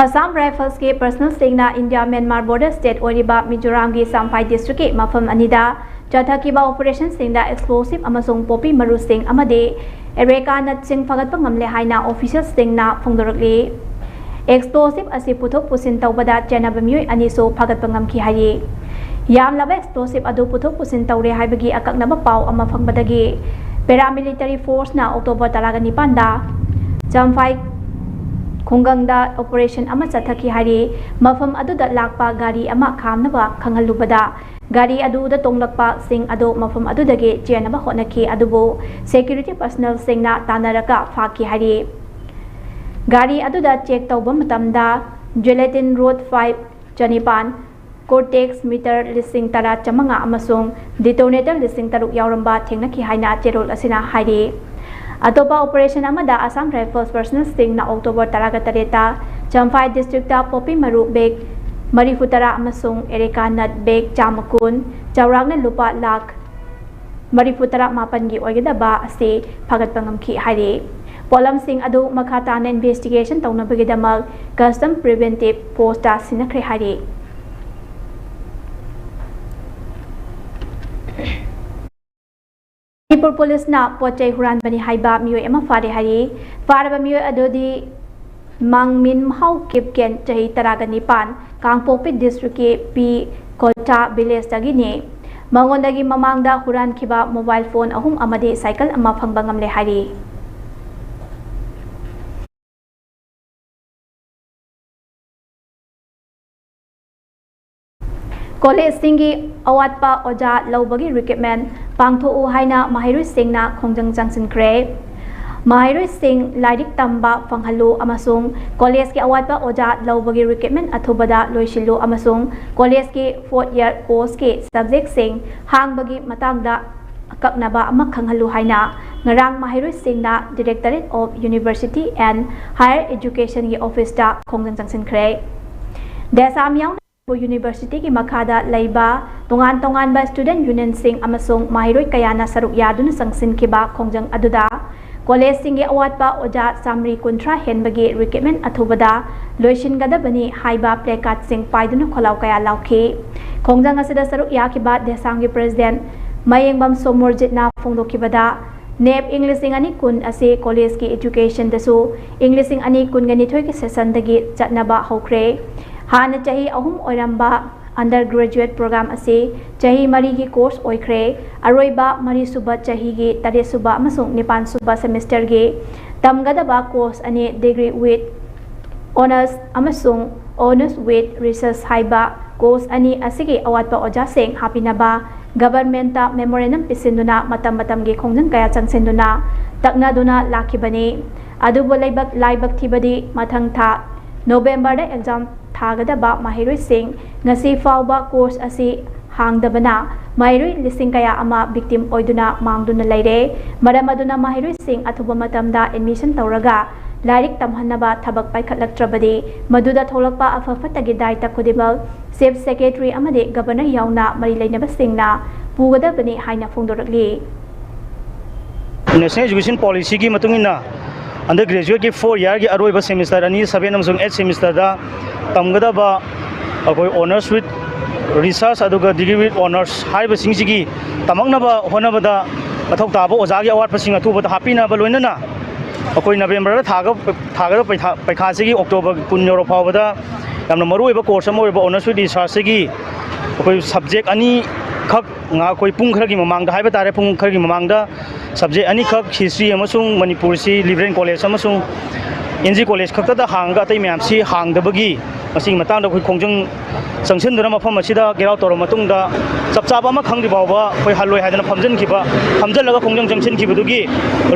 ꯑꯁꯥꯝ ꯔꯥꯏꯐꯜꯁꯀꯤ ꯄꯔꯁꯅꯦꯜꯁꯤꯡꯅ ꯏꯟꯗꯤꯌꯥ ꯃ꯭ꯌꯥꯟꯃꯥꯔ ꯕꯣꯔꯗꯔ ꯁ꯭ꯇꯦꯠ ꯑꯣꯏꯔꯤꯕ ꯃꯤꯖꯣꯔꯥꯝꯒꯤ ꯆꯥꯝꯐꯥꯏ ꯗꯤꯁꯇ꯭ꯔꯤꯛꯀꯤ ꯃꯐꯝ ꯑꯅꯤꯗ ꯆꯠꯊꯈꯤꯕ ꯑꯣꯄꯔꯦꯁꯟꯁꯤꯡꯗ ꯑꯦꯛꯁꯄ꯭ꯂꯣꯁꯤꯞ ꯑꯃꯁꯨꯡ ꯄꯣꯄꯤ ꯃꯔꯨꯁꯤꯡ ꯑꯃꯗꯤ ꯑꯦꯔꯦꯀꯥ ꯅꯠꯁꯤꯡ ꯐꯒꯠꯄ ꯉꯝꯂꯦ ꯍꯥꯏꯅ ꯑꯣꯐꯤꯁꯤꯌꯦꯜꯁꯤꯡꯅ ꯐꯣꯡꯗꯣꯔꯛꯂꯤ꯫ ꯑꯦꯛꯁꯄ꯭ꯂꯣꯁꯤꯞ ꯑꯁꯤ ꯄꯨꯊꯣꯛ ꯄꯨꯁꯤꯟ ꯇꯧꯕꯗ ꯆꯦꯟꯅꯕ ꯃꯤꯑꯣꯏ ꯑꯅꯤꯁꯨ ꯐꯒꯠꯄ ꯉꯝꯈꯤ ꯍꯥꯏꯔꯤ꯫ ꯌꯥꯝꯂꯕ ꯑꯦꯛꯁꯄ꯭ꯂꯣꯁꯤꯞ ꯑꯗꯨ ꯄꯨꯊꯣꯛ ꯄꯨꯁꯤꯟ ꯇꯧꯔꯦ ꯍꯥꯏꯕꯒꯤ ꯑꯀꯛꯅꯕ ꯄꯥꯎ ꯑꯃ ꯐꯪꯕꯗꯒꯤ ꯄꯦꯔꯥꯃꯤꯂꯤꯇꯔꯤ ꯐꯣꯔꯁꯅ ꯑꯣꯛꯇꯣꯕꯔ ꯇꯔꯥꯒ ꯅꯤꯄꯥꯟꯗ ꯆꯝꯐꯥꯏ ꯈꯨꯡꯒꯪꯗ ꯑꯣꯄꯔꯦꯁꯟ ꯑꯃ ꯆꯠꯊꯈꯤ ꯍꯥꯏꯔꯤ꯫ ꯃꯐꯝ ꯑꯗꯨꯗ ꯂꯥꯛꯄ ꯒꯥꯔꯤ ꯑꯃ ꯈꯥꯝꯅꯕ ꯈꯪꯍꯜꯂꯨꯕꯗ ꯒꯥꯔꯤ ꯑꯗꯨꯗ ꯇꯣꯡꯂꯛꯄꯁꯤꯡ ꯑꯗꯨ ꯃꯐꯝ ꯑꯗꯨꯗꯒꯤ ꯆꯦꯟꯅꯕ ꯍꯣꯠꯅꯈꯤ, ꯑꯗꯨꯕꯨ ꯁꯦꯀ꯭ꯌꯨꯔꯤꯇꯤ ꯄꯔꯁꯅꯦꯜꯁꯤꯡꯅ ꯇꯥꯟꯅꯔꯒ ꯐꯥꯈꯤ ꯍꯥꯏꯔꯤ꯫ ꯒꯥꯔꯤ ꯑꯗꯨꯗ ꯆꯦꯛ ꯇꯧꯕ ꯃꯇꯝꯗ ꯖꯦꯂꯦꯇꯤꯟ ꯔꯣꯗ ꯐꯥꯏꯚ ꯆꯅꯤꯄꯥꯟ, ꯀꯣꯔꯇꯦꯛꯁ ꯃꯤꯇꯔ ꯂꯤꯁꯤꯡ ꯇꯔꯥ ꯆꯥꯃꯉꯥ ꯑꯃꯁꯨꯡ ꯗꯤꯇꯣꯅꯦꯇꯔ ꯂꯤꯁꯤꯡ ꯇꯔꯨꯛ ꯌꯥꯎꯔꯝꯕ ꯊꯦꯡꯅꯈꯤ ꯍꯥꯏꯅ ꯆꯦꯔꯣꯜ ꯑꯁꯤꯅ ꯍꯥꯏꯔꯤ꯫ ꯑꯇꯣꯞꯄ ꯑꯣꯄꯔꯦꯁꯟ ꯑꯃꯗ ꯑꯁꯥꯝ ꯔꯥꯏꯐꯜꯁ ꯄꯔꯁꯅꯦꯜꯁꯤꯡꯅ ꯑꯣꯛꯇꯣꯕꯔ ꯇꯔꯥꯒ ꯇꯔꯦꯠꯇ ꯆꯝꯐꯥꯏ ꯗꯤꯁꯇ꯭ꯔꯤꯛꯇ ꯄꯣꯄꯤ ꯃꯔꯨ ꯕꯦꯒ ꯃꯔꯤꯐꯨ ꯇꯔꯥ ꯑꯃꯁꯨꯡ ꯑꯦꯔꯦꯀꯥ ꯅꯠ ꯕꯦꯒ ꯆꯥꯝꯃ ꯀꯨꯟ, ꯆꯥꯎꯔꯥꯛꯅ ꯂꯨꯄꯥ ꯂꯥꯈ ꯃꯔꯤꯐꯨ ꯇꯔꯥ ꯃꯥꯄꯟꯒꯤ ꯑꯣꯏꯒꯗꯕ ꯑꯁꯤ ꯐꯒꯠꯄ ꯉꯝꯈꯤ ꯍꯥꯏꯔꯤ꯫ ꯄꯣꯠꯂꯝꯁꯤꯡ ꯑꯗꯨ ꯃꯈꯥ ꯇꯥꯅ ꯏꯟꯚꯦꯁꯇꯤꯒꯦꯁꯟ ꯇꯧꯅꯕꯒꯤꯗꯃꯛ ꯀꯁꯇꯝ ꯄ꯭ꯔꯤꯚꯦꯟꯇꯤꯚ ꯐꯣꯔꯁꯇ ꯁꯤꯟꯅꯈ꯭ꯔꯦ ꯍꯥꯏꯔꯤ꯫ ꯃꯅꯤꯄꯨꯔ ꯄꯨꯂꯤꯁꯅ ꯄꯣꯠ ꯆꯩ ꯍꯨꯔꯥꯟꯕꯅꯤ ꯍꯥꯏꯕ ꯃꯤꯑꯣꯏ ꯑꯃ ꯐꯥꯔꯦ ꯍꯥꯏꯔꯤ꯫ ꯐꯥꯔꯕ ꯃꯤꯑꯣꯏ ꯑꯗꯨꯗꯤ ꯃꯥꯡꯃꯤꯟ ꯃꯍꯥꯎ ꯀꯤꯞꯀꯦꯟ, ꯆꯍꯤ ꯇꯔꯥꯒ ꯅꯤꯄꯥꯟ, ꯀꯥꯡꯄꯣꯛꯄꯤ ꯗꯤꯁꯇ꯭ꯔꯤꯛꯀꯤ ꯄꯤ ꯀꯣꯆꯥ ꯚꯤꯂꯦꯖꯇꯒꯤꯅꯤ꯫ ꯃꯉꯣꯟꯗꯒꯤ ꯃꯃꯥꯡꯗ ꯍꯨꯔꯥꯟꯈꯤꯕ ꯃꯣꯕꯥꯏꯜ ꯐꯣꯟ ꯑꯍꯨꯝ ꯑꯃꯗꯤ ꯁꯥꯏꯀꯜ ꯑꯃ ꯐꯪꯕ ꯉꯝꯂꯦ ꯍꯥꯏꯔꯤ꯫ ꯀꯣꯂꯦꯖꯁꯤꯡꯒꯤ ꯑꯋꯥꯠꯄ ꯑꯣꯖꯥ ꯂꯧꯕꯒꯤ ꯔꯤꯀ꯭ꯔꯨꯠꯃꯦꯟ ꯄꯥꯡꯊꯣꯛꯎ ꯍꯥꯏꯅ ꯃꯍꯩꯔꯣꯏꯁꯤꯡꯅ ꯈꯣꯡꯖꯪ ꯆꯪꯁꯤꯟꯈ꯭ꯔꯦ꯫ ꯃꯍꯩꯔꯣꯏꯁꯤꯡ ꯂꯥꯏꯔꯤꯛ ꯇꯝꯕ ꯐꯪꯍꯜꯂꯨ ꯑꯃꯁꯨꯡ ꯀꯣꯂꯦꯖꯀꯤ ꯑꯋꯥꯠꯄ ꯑꯣꯖꯥ ꯂꯧꯕꯒꯤ ꯔꯤꯀ꯭ꯔꯨꯠꯃꯦꯟ ꯑꯊꯨꯕꯗ ꯂꯣꯏꯁꯤꯜꯂꯨ ꯑꯃꯁꯨꯡ ꯀꯣꯂꯦꯖꯀꯤ ꯐꯣꯔꯠ ꯏꯌꯥꯔ ꯀꯣꯔꯁꯀꯤ ꯁꯕꯖꯦꯛꯁꯤꯡ ꯍꯥꯡꯕꯒꯤ ꯃꯇꯥꯡꯗ ꯑꯀꯛꯅꯕ ꯑꯃ ꯈꯪꯍꯜꯂꯨ ꯍꯥꯏꯅ ꯉꯔꯥꯡ ꯃꯍꯩꯔꯣꯏꯁꯤꯡꯅ Directorate of University and Higher Educationꯒꯤ ꯑꯣꯐꯤꯁꯇ ꯈꯣꯡꯖꯪ ꯆꯪꯁꯤꯟꯈ꯭ꯔꯦ꯫ ꯗꯦꯁꯥꯝ ꯌꯥꯎꯅ ꯃꯅꯤꯄꯨꯔ ꯌꯨꯅꯤꯚꯔꯁꯤꯇꯤꯒꯤ ꯃꯈꯥꯗ ꯂꯩꯕ ꯇꯣꯉꯥꯟ ꯇꯣꯉꯥꯟꯕ ꯁ꯭ꯇꯨꯗꯦꯟꯠ ꯌꯨꯅꯤꯌꯟꯁꯤꯡ ꯑꯃꯁꯨꯡ ꯃꯍꯩꯔꯣꯏ ꯀꯌꯥꯅ ꯁꯔꯨꯛ ꯌꯥꯗꯨꯅ ꯆꯪꯁꯤꯟꯈꯤꯕ ꯈꯣꯡꯖꯪ ꯑꯗꯨꯗ ꯀꯣꯂꯦꯖꯁꯤꯡꯒꯤ ꯑꯋꯥꯠꯄ ꯑꯣꯖꯥ ꯆꯥꯃꯔꯤ ꯀꯨꯟꯊ꯭ꯔꯥ ꯍꯦꯟꯕꯒꯤ ꯔꯤꯀ꯭ꯔꯨꯠꯃꯦꯟ ꯑꯊꯨꯕꯗ ꯂꯣꯏꯁꯤꯟꯒꯗꯕꯅꯤ ꯍꯥꯏꯕ ꯄ꯭ꯂꯦꯀꯥꯔꯗꯁꯤꯡ ꯄꯥꯏꯗꯨꯅ ꯈꯣꯜꯂꯥꯎ ꯀꯌꯥ ꯂꯥꯎꯈꯤ꯫ ꯈꯣꯡꯖꯪ ꯑꯁꯤꯗ ꯁꯔꯨꯛ ꯌꯥꯈꯤꯕ ꯗꯦꯁꯥꯝꯒꯤ ꯄ꯭ꯔꯦꯁꯤꯗꯦꯟꯠ ꯃꯌꯦꯡꯕꯝ ꯁꯣꯃꯣꯔꯖꯤꯠꯅ ꯐꯣꯡꯗꯣꯛꯈꯤꯕꯗ, ꯅꯦꯞ ꯏꯪ ꯂꯤꯁꯤꯡ ꯑꯅꯤ ꯀꯨꯟ ꯑꯁꯤ ꯀꯣꯂꯦꯖꯀꯤ ꯑꯦꯖꯨꯀꯦꯁꯟꯗꯁꯨ ꯏꯪ ꯂꯤꯁꯤꯡ ꯑꯅꯤ ꯀꯨꯟꯒ ꯅꯤꯊꯣꯏꯒꯤ ꯁꯦꯁꯟꯗꯒꯤ ꯆꯠꯅꯕ ꯍꯧꯈ꯭ꯔꯦ꯫ ꯍꯥꯟꯅ ꯆꯍꯤ ꯑꯍꯨꯝ ꯑꯣꯏꯔꯝꯕ undergraduate program ꯑꯁꯤ ꯆꯍꯤ ꯃꯔꯤꯒꯤ ꯀꯣꯔꯁ ꯑꯣꯏꯈ꯭ꯔꯦ꯫ ꯑꯔꯣꯏꯕ ꯃꯔꯤꯁꯨꯕ ꯆꯍꯤꯒꯤ ꯇꯔꯦꯠꯁꯨꯕ ꯑꯃꯁꯨꯡ ꯅꯤꯄꯥꯟꯁꯨꯕ ꯁꯦꯃꯤꯁꯇꯔꯒꯤ ꯇꯝꯒꯗꯕ ꯀꯣꯔꯁ ꯑꯅꯤ, Degree with Honours ꯑꯃꯁꯨꯡ Honours with Research ꯍꯥꯏꯕ ꯀꯣꯔꯁ ꯑꯅꯤ ꯑꯁꯤꯒꯤ ꯑꯋꯥꯠꯄ ꯑꯣꯖꯥꯁꯤꯡ ꯍꯥꯞꯄꯤꯅꯕ ꯒꯕꯔꯟꯃꯦꯟꯠꯇ ꯃꯦꯃꯣꯔꯦꯟꯗꯝ ꯄꯤꯁꯤꯟꯗꯨꯅ ꯃꯇꯝ ꯃꯇꯝꯒꯤ ꯈꯣꯡꯖꯪ ꯀꯌꯥ ꯆꯪꯁꯤꯟꯗꯨꯅ ꯇꯛꯅꯗꯨꯅ ꯂꯥꯛꯈꯤꯕꯅꯤ꯫ ꯑꯗꯨꯕꯨ ꯂꯥꯏꯕꯛ, ꯂꯥꯏꯕꯛ ꯊꯤꯕꯗꯤ ꯃꯊꯪ ꯊꯥ ꯅꯣꯕꯦꯝꯕꯔꯗ ꯑꯦꯛꯖꯥꯝ ꯊꯥꯒꯗꯕ ꯃꯍꯩꯔꯣꯏꯁꯤꯡ ꯉꯁꯤ ꯐꯥꯎꯕ ꯀꯣꯔꯁ ꯑꯁꯤ ꯍꯥꯡꯗꯕꯅ ꯃꯍꯩꯔꯣꯏ ꯂꯤꯁꯤꯡ ꯀꯌꯥ ꯑꯃ ꯚꯤꯛꯇꯤꯝ ꯑꯣꯏꯗꯨꯅ ꯃꯥꯡꯗꯨꯅ ꯂꯩꯔꯦ꯫ ꯃꯔꯝ ꯑꯗꯨꯅ ꯃꯍꯩꯔꯣꯏꯁꯤꯡ ꯑꯊꯨꯕ ꯃꯇꯝꯗ ꯑꯦꯗꯃꯤꯁꯟ ꯇꯧꯔꯒ ꯂꯥꯏꯔꯤꯛ ꯇꯝꯍꯟꯅꯕ ꯊꯕꯛ ꯄꯥꯏꯈꯠꯂꯛꯇ꯭ꯔꯕꯗꯤ ꯃꯗꯨꯗ ꯊꯣꯛꯂꯛꯄ ꯑꯐ ꯐꯠꯇꯒꯤ ꯗꯥꯏꯇ ꯈꯨꯗꯤꯡꯃꯛ ꯆꯤꯐ ꯁꯦꯀ꯭ꯔꯦꯇꯔꯤ ꯑꯃꯗꯤ ꯒꯕꯔꯅꯔ ꯌꯥꯎꯅ ꯃꯔꯤ ꯂꯩꯅꯕꯁꯤꯡꯅ ꯄꯨꯒꯗꯕꯅꯤ ꯍꯥꯏꯅ ꯐꯣꯡꯗꯣꯔꯛꯂꯤ꯫ National Education Policyꯒꯤ ꯃꯇꯨꯡ ꯏꯟꯅ undergraduateꯀꯤ four yearꯒꯤ ꯑꯔꯣꯏꯕ semester ꯑꯅꯤ, seven ꯑꯃꯁꯨꯡ eight semesterꯗ ꯇꯝꯒꯗꯕ ꯑꯩꯈꯣꯏ Honours with Research ꯑꯗꯨꯒ Degree with Honours ꯍꯥꯏꯔꯤꯕꯁꯤꯡꯁꯤꯒꯤ ꯇꯝꯃꯛꯅꯕ ꯍꯣꯠꯅꯕꯗ ꯃꯊꯧ ꯇꯥꯕ ꯑꯣꯖꯥꯒꯤ ꯑꯋꯥꯠꯄꯁꯤꯡ ꯑꯊꯨꯕꯗ ꯍꯥꯞꯄꯤꯅꯕ ꯂꯣꯏꯅꯅ ꯑꯩꯈꯣꯏ ꯅꯕꯦꯝꯕꯔꯗ ꯊꯥꯒ-, ꯊꯥꯒꯗꯕ ꯄꯩꯈꯥ, ꯄꯩꯈꯥꯁꯤꯒꯤ ꯑꯣꯛꯇꯣꯕꯔ ꯀꯨꯟ ꯌꯧꯔ ꯐꯥꯎꯕꯗ ꯌꯥꯝꯅ ꯃꯔꯨꯑꯣꯏꯕ ꯀꯣꯔꯁ ꯑꯃ ꯑꯣꯏꯔꯤꯕ Honours with Researchꯁꯤꯒꯤ ꯑꯩꯈꯣꯏ subject ꯑꯅꯤꯈꯛ ꯉꯥ-, ꯑꯩꯈꯣꯏ ꯄꯨꯡ ꯈꯔꯒꯤ ꯃꯃꯥꯡꯗ ꯍꯥꯏꯕ ꯇꯥꯔꯦ, ꯄꯨꯡ ꯈꯔꯒꯤ ꯃꯃꯥꯡꯗ subject ꯑꯅꯤꯈꯛ, History ꯑꯃꯁꯨꯡ ꯃꯅꯤꯄꯨꯔꯁꯤ, Liberal College ꯑꯃꯁꯨꯡ ꯑꯦꯟ ꯖꯤ ꯀꯣꯂꯦꯖ ꯈꯛꯇꯗ ꯍꯥꯡꯉꯒ ꯑꯇꯩ ꯃꯌꯥꯝꯁꯤ ꯍꯥꯡꯗꯕꯒꯤ, ꯃꯁꯤꯒꯤ ꯃꯇꯥꯡꯗ ꯑꯩꯈꯣꯏ ꯈꯣꯡꯖꯪ ꯆꯪꯁꯤꯟꯗꯨꯅ ꯃꯐꯝ ꯑꯁꯤꯗ ꯒꯦꯔꯥꯎ ꯇꯧꯔꯕ ꯃꯇꯨꯡꯗ, ꯆꯞ ꯆꯥꯕ ꯑꯃ ꯈꯪꯗ꯭ꯔꯤ ꯐꯥꯎꯕ ꯑꯩꯈꯣꯏ ꯍꯜꯂꯣꯏ ꯍꯥꯏꯗꯅ ꯐꯝꯖꯤꯟꯈꯤꯕ, ꯐꯝꯖꯤꯜꯂꯒ ꯈꯣꯡꯖꯪ ꯆꯪꯁꯤꯟꯈꯤꯕꯗꯨꯒꯤ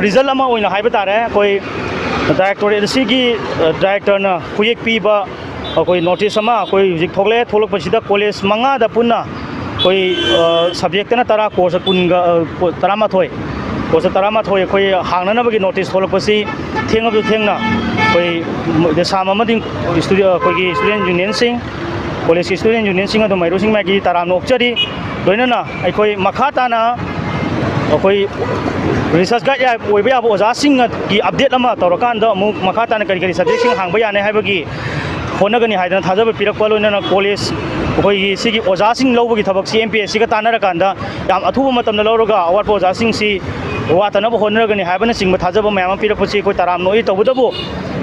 ꯔꯤꯖꯜ ꯑꯃ ꯑꯣꯏꯅ ꯍꯥꯏꯕ ꯇꯥꯔꯦ꯫ ꯑꯩꯈꯣꯏ ꯗꯥꯏꯔꯦꯛꯇꯣꯔꯦꯠ ꯑꯁꯤꯒꯤ, ꯑ, ꯗꯥꯏꯔꯦꯛꯇꯔꯅ ꯈꯨꯌꯦꯛ ꯄꯤꯕ ꯑꯩꯈꯣꯏ ꯅꯣꯇꯤꯁ ꯑꯃ ꯑꯩꯈꯣꯏ ꯍꯧꯖꯤꯛ ꯊꯣꯛꯂꯛꯑꯦ꯫ ꯊꯣꯛꯂꯛꯄꯁꯤꯗ ꯀꯣꯂꯦꯖ ꯃꯉꯥꯗ ꯄꯨꯟꯅ ꯑꯩꯈꯣꯏ, ꯑ, ꯁꯕꯖꯦꯛꯇꯅ ꯇꯔꯥ, ꯀꯣꯔꯁ ꯀꯨꯟꯒ, ꯑ, ꯀꯣ-, ꯇꯔꯥꯃꯥꯊꯣꯏ, ꯀꯣꯔꯁ ꯇꯔꯥꯃꯥꯊꯣꯏ ꯑꯩꯈꯣꯏ ꯍꯥꯡꯅꯅꯕꯒꯤ ꯅꯣꯇꯤꯁ ꯊꯣꯛꯂꯛꯄꯁꯤ ꯊꯦꯡꯉꯕꯁꯨ ꯊꯦꯡꯅ ꯑꯩꯈꯣꯏ ꯗꯦꯁꯥꯝ ꯑꯃꯗꯤ ꯏꯁꯇꯨꯗꯦ-, ꯑꯩꯈꯣꯏꯒꯤ ꯁ꯭ꯇꯨꯗꯦꯟ ꯌꯨꯅꯤꯌꯟꯁꯤꯡ, ꯀꯣꯂꯦꯖꯀꯤ ꯁ꯭ꯇꯨꯗꯦꯟ ꯌꯨꯅꯤꯌꯟꯁꯤꯡ ꯑꯗꯨ ꯃꯍꯩꯔꯣꯏꯁꯤꯡ ꯃꯥꯏꯀꯩ ꯇꯔꯥꯝꯅ ꯑꯣꯛꯆꯔꯤ꯫ ꯂꯣꯏꯅꯅ ꯑꯩꯈꯣꯏ ꯃꯈꯥ ꯇꯥꯅ ꯑꯩꯈꯣꯏ ꯔꯤꯁꯔꯁ ꯒꯥꯏꯗ ꯑꯣꯏꯕ ꯌꯥꯕ ꯑꯣꯖꯥꯁꯤꯡꯒꯤ ꯑꯞꯗꯦꯠ ꯑꯃ ꯇꯧꯔꯀꯥꯟꯗ ꯑꯃꯨꯛ ꯃꯈꯥ ꯇꯥꯅ ꯀꯔꯤ ꯀꯔꯤ ꯁꯕꯖꯦꯛꯁꯤꯡ ꯍꯥꯡꯕ ꯌꯥꯅꯤ ꯍꯥꯏꯕꯒꯤ ꯍꯣꯠꯅꯒꯅꯤ ꯍꯥꯏꯗꯅ ꯊꯥꯖꯕ ꯄꯤꯔꯛꯄ, ꯂꯣꯏꯅꯅ ꯀꯣꯂꯦꯖ ꯑꯩꯈꯣꯏꯒꯤ ꯁꯤꯒꯤ ꯑꯣꯖꯥꯁꯤꯡ ꯂꯧꯕꯒꯤ ꯊꯕꯛꯁꯤ ꯑꯦꯝ ꯄꯤ ꯑꯦꯁ ꯁꯤꯒ ꯇꯥꯟꯅꯔꯀꯥꯟꯗ ꯌꯥꯝ ꯑꯊꯨꯕ ꯃꯇꯝꯗ ꯂꯧꯔꯒ ꯑꯋꯥꯠꯄ ꯑꯣꯖꯥꯁꯤꯡꯁꯤ ꯋꯥꯠꯇꯅꯕ ꯍꯣꯠꯅꯔꯒꯅꯤ ꯍꯥꯏꯕꯅꯆꯤꯡꯕ ꯊꯥꯖꯕ ꯃꯌꯥꯝ ꯑꯃ ꯄꯤꯔꯛꯄꯁꯤ ꯑꯩꯈꯣꯏ ꯇꯔꯥꯝꯅ ꯑꯣꯛꯏ꯫ ꯇꯧꯕꯇꯕꯨ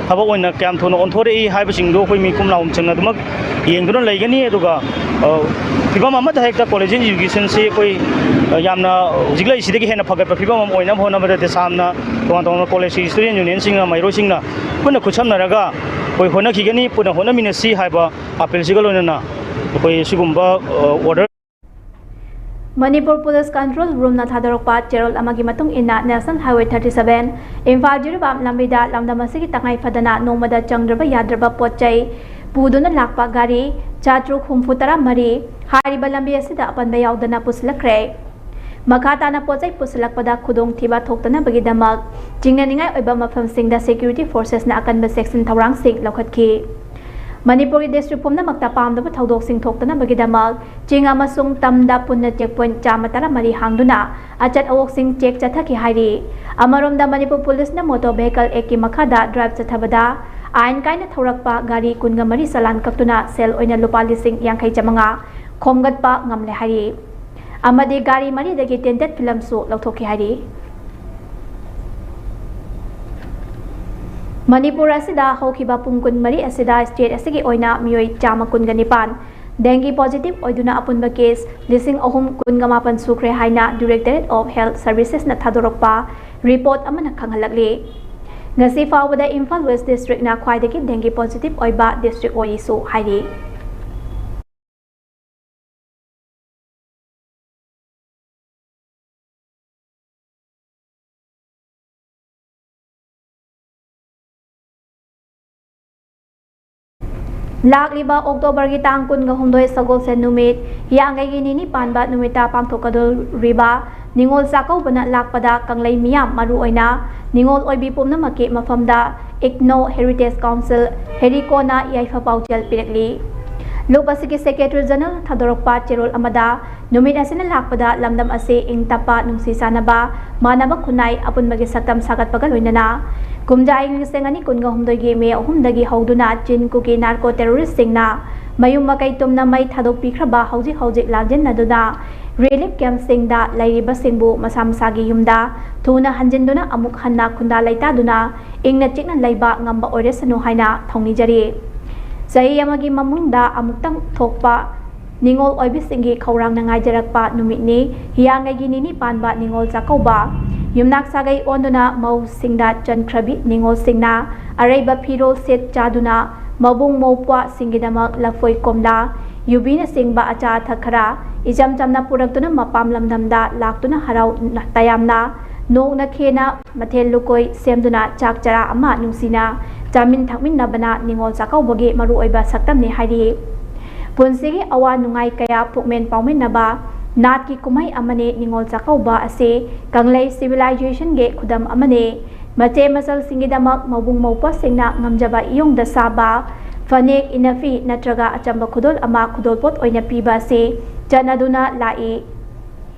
ꯊꯕꯛ ꯑꯣꯏꯅ ꯀꯌꯥꯝ ꯊꯨꯅ ꯑꯣꯟꯊꯣꯔꯛꯏ ꯍꯥꯏꯕꯁꯤꯡꯗꯨ ꯑꯩꯈꯣꯏ ꯃꯤꯈꯨꯝ ꯂꯥꯎꯍꯨꯝ ꯆꯪꯅ ꯑꯗꯨꯃꯛ ꯌꯦꯡꯗꯨꯅ ꯂꯩꯒꯅꯤ꯫ ꯑꯗꯨꯒ, ꯑ, ꯐꯤꯕꯝ ꯑꯃꯗ ꯍꯦꯛꯇ ꯀꯣꯂꯦꯖ ꯑꯦꯖꯨꯀꯦꯁꯟꯁꯤ ꯑꯩꯈꯣꯏ, ꯑ, ꯌꯥꯝꯅ ꯍꯧꯖꯤꯛ ꯂꯩꯔꯤꯁꯤꯗꯒꯤ ꯍꯦꯟꯅ ꯐꯒꯠꯄ ꯐꯤꯕꯝ ꯑꯃ ꯑꯣꯏꯅꯕ ꯍꯣꯠꯅꯕꯗ ꯗꯦꯁꯥꯝꯅ ꯇꯣꯉꯥꯟ ꯇꯣꯉꯥꯟꯕ ꯀꯣꯂꯦꯖꯀꯤ ꯁ꯭ꯇꯨꯗꯦꯟ ꯌꯨꯅꯤꯌꯟꯁꯤꯡꯅ, ꯃꯍꯩꯔꯣꯏꯁꯤꯡꯅ ꯄꯨꯟꯅ ꯈꯨꯠꯁꯝꯅꯔꯒ ꯑꯩꯈꯣꯏ ꯍꯣꯠꯅꯈꯤꯒꯅꯤ, ꯄꯨꯟꯅ ꯍꯣꯠꯅꯃꯤꯟꯅꯁꯤ ꯍꯥꯏꯕ ꯑꯥꯄꯤꯜꯁꯤꯒ ꯂꯣꯏꯅꯅ ꯑꯩꯈꯣꯏ ꯁꯤꯒꯨꯝꯕ, ꯑ, ꯑꯣꯔꯗꯔ ꯃꯅꯤꯄꯨꯔ ꯄꯨꯂꯤꯁ ꯀꯟꯇ꯭ꯔꯣꯜ ꯔꯨꯝꯅ ꯊꯥꯗꯣꯔꯛꯄ ꯆꯦꯔꯣꯜ ꯑꯃꯒꯤ ꯃꯇꯨꯡ ꯏꯟꯅ, national highway thirty seven Imphal Jiribam ꯂꯝꯕꯤꯗ ꯂꯝꯗꯝ ꯑꯁꯤꯒꯤ ꯇꯉꯥꯏ ꯐꯗꯅ ꯅꯣꯡꯃꯗ ꯆꯪꯗ꯭ꯔꯕ ꯌꯥꯗ꯭ꯔꯕ ꯄꯣꯠ ꯆꯩ ꯄꯨꯗꯨꯅ ꯂꯥꯛꯄ ꯒꯥꯔꯤ ꯆꯥꯇ꯭ꯔꯨꯛ ꯍꯨꯝꯐꯨ ꯇꯔꯥ ꯃꯔꯤ ꯍꯥꯏꯔꯤꯕ ꯂꯝꯕꯤ ꯑꯁꯤꯗ ꯑꯄꯟꯕ ꯌꯥꯎꯗꯅ ꯄꯨꯁꯤꯜꯂꯛꯈ꯭ꯔꯦ꯫ ꯃꯈꯥ ꯇꯥꯅ ꯄꯣꯠ ꯆꯩ ꯄꯨꯁꯤꯜꯂꯛꯄꯗ ꯈꯨꯗꯣꯡꯊꯤꯕ ꯊꯣꯛꯇꯅꯕꯒꯤꯗꯃꯛ ꯆꯤꯡꯅꯅꯤꯡꯉꯥꯏ ꯑꯣꯏꯕ ꯃꯐꯝꯁꯤꯡꯗ ꯁꯦꯀ꯭ꯌꯨꯔꯤꯇꯤ ꯐꯣꯔꯁꯦꯁꯅ ꯑꯀꯟꯕ ꯆꯦꯛꯁꯤꯟ ꯊꯧꯔꯥꯡꯁꯤꯡ ꯂꯧꯈꯠꯈꯤ꯫ ꯃꯅꯤꯄꯨꯔꯒꯤ ꯗꯤꯁꯇ꯭ꯔꯤꯛ ꯄꯨꯝꯅꯃꯛꯇ ꯄꯥꯝꯗꯕ ꯊꯧꯗꯣꯛꯁꯤꯡ ꯊꯣꯛꯇꯅꯕꯒꯤꯗꯃꯛ ꯆꯤꯡ ꯑꯃꯁꯨꯡ ꯇꯝꯗ ꯄꯨꯟꯅ ꯆꯦꯛ ꯄꯣꯏꯟꯠ ꯆꯥꯝꯃ ꯇꯔꯥꯃꯔꯤ ꯍꯥꯡꯗꯨꯅ ꯑꯆꯠ ꯑꯋꯣꯛꯁꯤꯡ ꯆꯦꯛ ꯆꯠꯊꯈꯤ ꯍꯥꯏꯔꯤ꯫ ꯑꯃꯔꯣꯝꯗ, ꯃꯅꯤꯄꯨꯔ ꯄꯨꯂꯤꯁꯅ ꯃꯣꯇꯣꯔ ꯚꯦꯍꯤꯀꯜ ꯑꯦꯛꯀꯤ ꯃꯈꯥꯗ ꯗ꯭ꯔꯥꯏꯚ ꯆꯠꯊꯕꯗ ꯑꯥꯏꯟ ꯀꯥꯏꯅ ꯊꯧꯔꯛꯄ ꯒꯥꯔꯤ ꯀꯨꯟꯒ ꯃꯔꯤ ꯆꯂꯥꯟ ꯀꯛꯇꯨꯅ ꯁꯦꯜ ꯑꯣꯏꯅ ꯂꯨꯄꯥ ꯂꯤꯁꯤꯡ ꯌꯥꯡꯈꯩ ꯆꯥꯃꯉꯥ ꯈꯣꯝꯒꯠꯄ ꯉꯝꯂꯦ ꯍꯥꯏꯔꯤ꯫ ꯑꯃꯗꯤ ꯒꯥꯔꯤ ꯃꯔꯤꯗꯒꯤ ꯇꯦꯟꯇꯦꯠ ꯐꯤꯂꯝꯁꯨ ꯂꯧꯊꯣꯛꯈꯤ ꯍꯥꯏꯔꯤ꯫ ꯃꯅꯤꯄꯨꯔ ꯑꯁꯤꯗ ꯍꯧꯈꯤꯕ ꯄꯨꯡ ꯀꯨꯟꯃꯔꯤ ꯑꯁꯤꯗ ꯁ꯭ꯇꯦꯠ ꯑꯁꯤꯒꯤ ꯑꯣꯏꯅ ꯃꯤꯑꯣꯏ ꯆꯥꯝꯃ ꯀꯨꯟꯒ ꯅꯤꯄꯥꯟ ꯗꯦꯡꯒꯤ ꯄꯣꯖꯤꯇꯤꯚ ꯑꯣꯏꯗꯨꯅ ꯑꯄꯨꯟꯕ ꯀꯦꯁ ꯂꯤꯁꯤꯡ ꯑꯍꯨꯝ ꯀꯨꯟꯒ ꯃꯥꯄꯟ ꯁꯨꯈ꯭ꯔꯦ ꯍꯥꯏꯅ Directorate of Health Servicesꯅ ꯊꯥꯗꯣꯔꯛꯄ ꯔꯤꯄꯣꯔꯠ ꯑꯃꯅ ꯈꯪꯍꯜꯂꯛꯂꯤ꯫ ꯉꯁꯤ ꯐꯥꯎꯕꯗ ꯏꯝꯐꯥꯜ ꯋꯦꯁ ꯗꯤꯁꯇ꯭ꯔꯤꯛꯅ ꯈ꯭ꯋꯥꯏꯗꯒꯤ dengue positive ꯑꯣꯏꯕ ꯗꯤꯁꯇ꯭ꯔꯤꯛ ꯑꯣꯏꯔꯤꯁꯨ ꯍꯥꯏꯔꯤ꯫ ꯂꯥꯛꯂꯤꯕ ꯑꯣꯛꯇꯣꯕꯔꯒꯤ ꯇꯥꯡ ꯀꯨꯟꯒ ꯍꯨꯝꯗꯣꯏ ꯁꯒꯣꯜꯁꯦꯟ ꯅꯨꯃꯤꯠ, ꯍꯤꯌꯥꯡꯒꯩꯒꯤ ꯅꯤꯅꯤ ꯄꯥꯟꯕ ꯅꯨꯃꯤꯠꯇ ꯄꯥꯡꯊꯣꯛꯀꯗꯧꯔꯤꯕ ꯅꯤꯉꯣꯜ ꯆꯥꯛꯀꯧꯕꯅ ꯂꯥꯛꯄꯗ ꯀꯪꯂꯩ ꯃꯤꯌꯥꯝ, ꯃꯔꯨ ꯑꯣꯏꯅ ꯅꯤꯉꯣꯜ ꯑꯣꯏꯕꯤ ꯄꯨꯝꯅꯃꯛꯀꯤ ꯃꯐꯝꯗ ꯏꯒꯅꯧ ꯍꯦꯔꯤꯇꯦꯖ ꯀꯥꯎꯟꯁꯤꯜ, ꯍꯦꯔꯤꯀꯣꯅ ꯌꯥꯏꯐ ꯄꯥꯎꯖꯦꯜ ꯄꯤꯔꯛꯂꯤ꯫ ꯂꯨꯞ ꯑꯁꯤꯒꯤ ꯁꯦꯀ꯭ꯔꯦꯇꯔꯤ ꯖꯦꯅꯔꯦꯜ ꯊꯥꯗꯣꯔꯛꯄ ꯆꯦꯔꯣꯜ ꯑꯃꯗ, ꯅꯨꯃꯤꯠ ꯑꯁꯤꯅ ꯂꯥꯛꯄꯗ ꯂꯝꯗꯝ ꯑꯁꯤ ꯏꯪ ꯇꯞꯄ, ꯅꯨꯡꯁꯤ ꯆꯥꯟꯅꯕ, ꯃꯥꯟꯅꯕ ꯈꯨꯟꯅꯥꯏ ꯑꯄꯨꯟꯕꯒꯤ ꯁꯛꯇꯝ ꯁꯥꯒꯠꯄꯒ ꯂꯣꯏꯅꯅ, ꯀꯨꯝꯖꯥ ꯏꯪ ꯂꯤꯁꯤꯡ ꯑꯅꯤ ꯀꯨꯟꯒ ꯍꯨꯝꯗꯣꯏꯒꯤ ꯃꯦ ꯑꯍꯨꯝꯗꯒꯤ ꯍꯧꯗꯨꯅ ꯆꯤꯟ ꯀꯨꯀꯤ ꯅꯥꯔꯀꯣ ꯇꯦꯔꯣꯔꯤꯁꯁꯤꯡꯅ ꯃꯌꯨꯝ ꯃꯀꯩ ꯇꯨꯝꯅ ꯃꯩ ꯊꯥꯗꯣꯛꯄꯤꯈ꯭ꯔꯕ ꯍꯧꯖꯤꯛ ꯍꯧꯖꯤꯛ ꯂꯥꯟꯖꯦꯟꯅꯗꯨꯅ ꯔꯤꯂꯤꯐ ꯀꯦꯝꯞꯁꯤꯡꯗ ꯂꯩꯔꯤꯕꯁꯤꯡꯕꯨ ꯃꯁꯥ ꯃꯁꯥꯒꯤ ꯌꯨꯝꯗ ꯊꯨꯅ ꯍꯟꯖꯤꯟꯗꯨꯅ ꯑꯃꯨꯛ ꯍꯟꯅ ꯈꯨꯟꯗꯥ ꯂꯩꯇꯥꯗꯨꯅ ꯏꯪꯅ ꯆꯤꯛꯅ ꯂꯩꯕ ꯉꯝꯕ ꯑꯣꯏꯔꯁꯅꯨ ꯍꯥꯏꯅ ꯊꯧꯅꯤꯖꯔꯤ꯫ ꯆꯍꯤ ꯑꯃꯒꯤ ꯃꯅꯨꯡꯗ ꯑꯃꯨꯛꯇꯪ ꯊꯣꯛꯄ ꯅꯤꯉꯣꯜ ꯑꯣꯏꯕꯤꯁꯤꯡꯒꯤ ꯈꯧꯔꯥꯡꯅ ꯉꯥꯏꯖꯔꯛꯄ ꯅꯨꯃꯤꯠꯅꯤ꯫ ꯍꯤꯌꯥꯡꯒꯩꯒꯤ ꯅꯤꯅꯤ ꯄꯥꯟꯕ ꯅꯤꯉꯣꯜ ꯆꯥꯛꯀꯧꯕ꯫ ꯌꯨꯝꯅꯥꯛ ꯁꯥꯒꯩ ꯑꯣꯟꯗꯨꯅ ꯃꯧꯁꯤꯡꯗ ꯆꯟꯈ꯭ꯔꯕꯤ ꯅꯤꯉꯣꯜꯁꯤꯡꯅ ꯑꯔꯩꯕ ꯐꯤꯔꯣꯜ ꯁꯦꯠ ꯆꯥꯗꯨꯅ ꯃꯕꯨꯡ ꯃꯧꯄ꯭ꯋꯥꯁꯤꯡꯒꯤꯗꯃꯛ ꯂꯐꯣꯏ ꯀꯣꯝꯂꯥ, ꯌꯨꯕꯤꯅꯆꯤꯡꯕ ꯑꯆꯥ ꯑꯊꯛ ꯈꯔ ꯏꯆꯝ ꯆꯝꯅ ꯄꯨꯔꯛꯇꯨꯅ ꯃꯄꯥꯝ ꯂꯝꯗꯝꯗ ꯂꯥꯛꯇꯨꯅ ꯍꯔꯥꯎ ꯇꯌꯥꯝꯅ ꯅꯣꯛꯅ ꯈꯦꯅ ꯃꯊꯦꯜ ꯂꯨꯀꯣꯏ ꯁꯦꯝꯗꯨꯅ ꯆꯥꯛ ꯆꯔꯥ ꯑꯃ ꯅꯨꯡꯁꯤꯅ ꯆꯥꯃꯤꯟ ꯊꯛꯃꯤꯟꯅꯕꯅ ꯅꯤꯉꯣꯜ ꯆꯥꯛꯀꯧꯕꯒꯤ ꯃꯔꯨꯑꯣꯏꯕ ꯁꯛꯇꯝꯅꯤ ꯍꯥꯏꯔꯤ꯫ ꯄꯨꯟꯁꯤꯒꯤ ꯑꯋꯥ ꯅꯨꯡꯉꯥꯏ ꯀꯌꯥ ꯄꯨꯛꯃꯦꯟ ꯄꯥꯎꯃꯤꯟꯅꯕ ꯅꯥꯠꯀꯤ ꯀꯨꯝꯍꯩ ꯑꯃꯅꯤ꯫ ꯅꯤꯉꯣꯜ ꯆꯥꯛꯀꯧꯕ ꯑꯁꯤ ꯀꯪꯂꯩ ꯁꯤꯚꯤꯂꯥꯏꯖꯦꯁꯟꯒꯤ ꯈꯨꯗꯝ ꯑꯃꯅꯤ꯫ ꯃꯆꯦ ꯃꯆꯜꯁꯤꯡꯒꯤꯗꯃꯛ ꯃꯕꯨꯡ ꯃꯧꯄ꯭ꯋꯥꯁꯤꯡꯅ ꯉꯝꯖꯕ ꯏꯌꯣꯡꯗ ꯁꯥꯕ ꯐꯅꯦꯛ, ꯏꯅꯐꯤ ꯅꯠꯇ꯭ꯔꯒ ꯑꯆꯝꯕ ꯈꯨꯗꯣꯜ ꯑꯃ ꯈꯨꯗꯣꯜꯄꯣꯠ ꯑꯣꯏꯅ ꯄꯤꯕ ꯑꯁꯤ ꯆꯠꯅꯗꯨꯅ ꯂꯥꯛꯏ꯫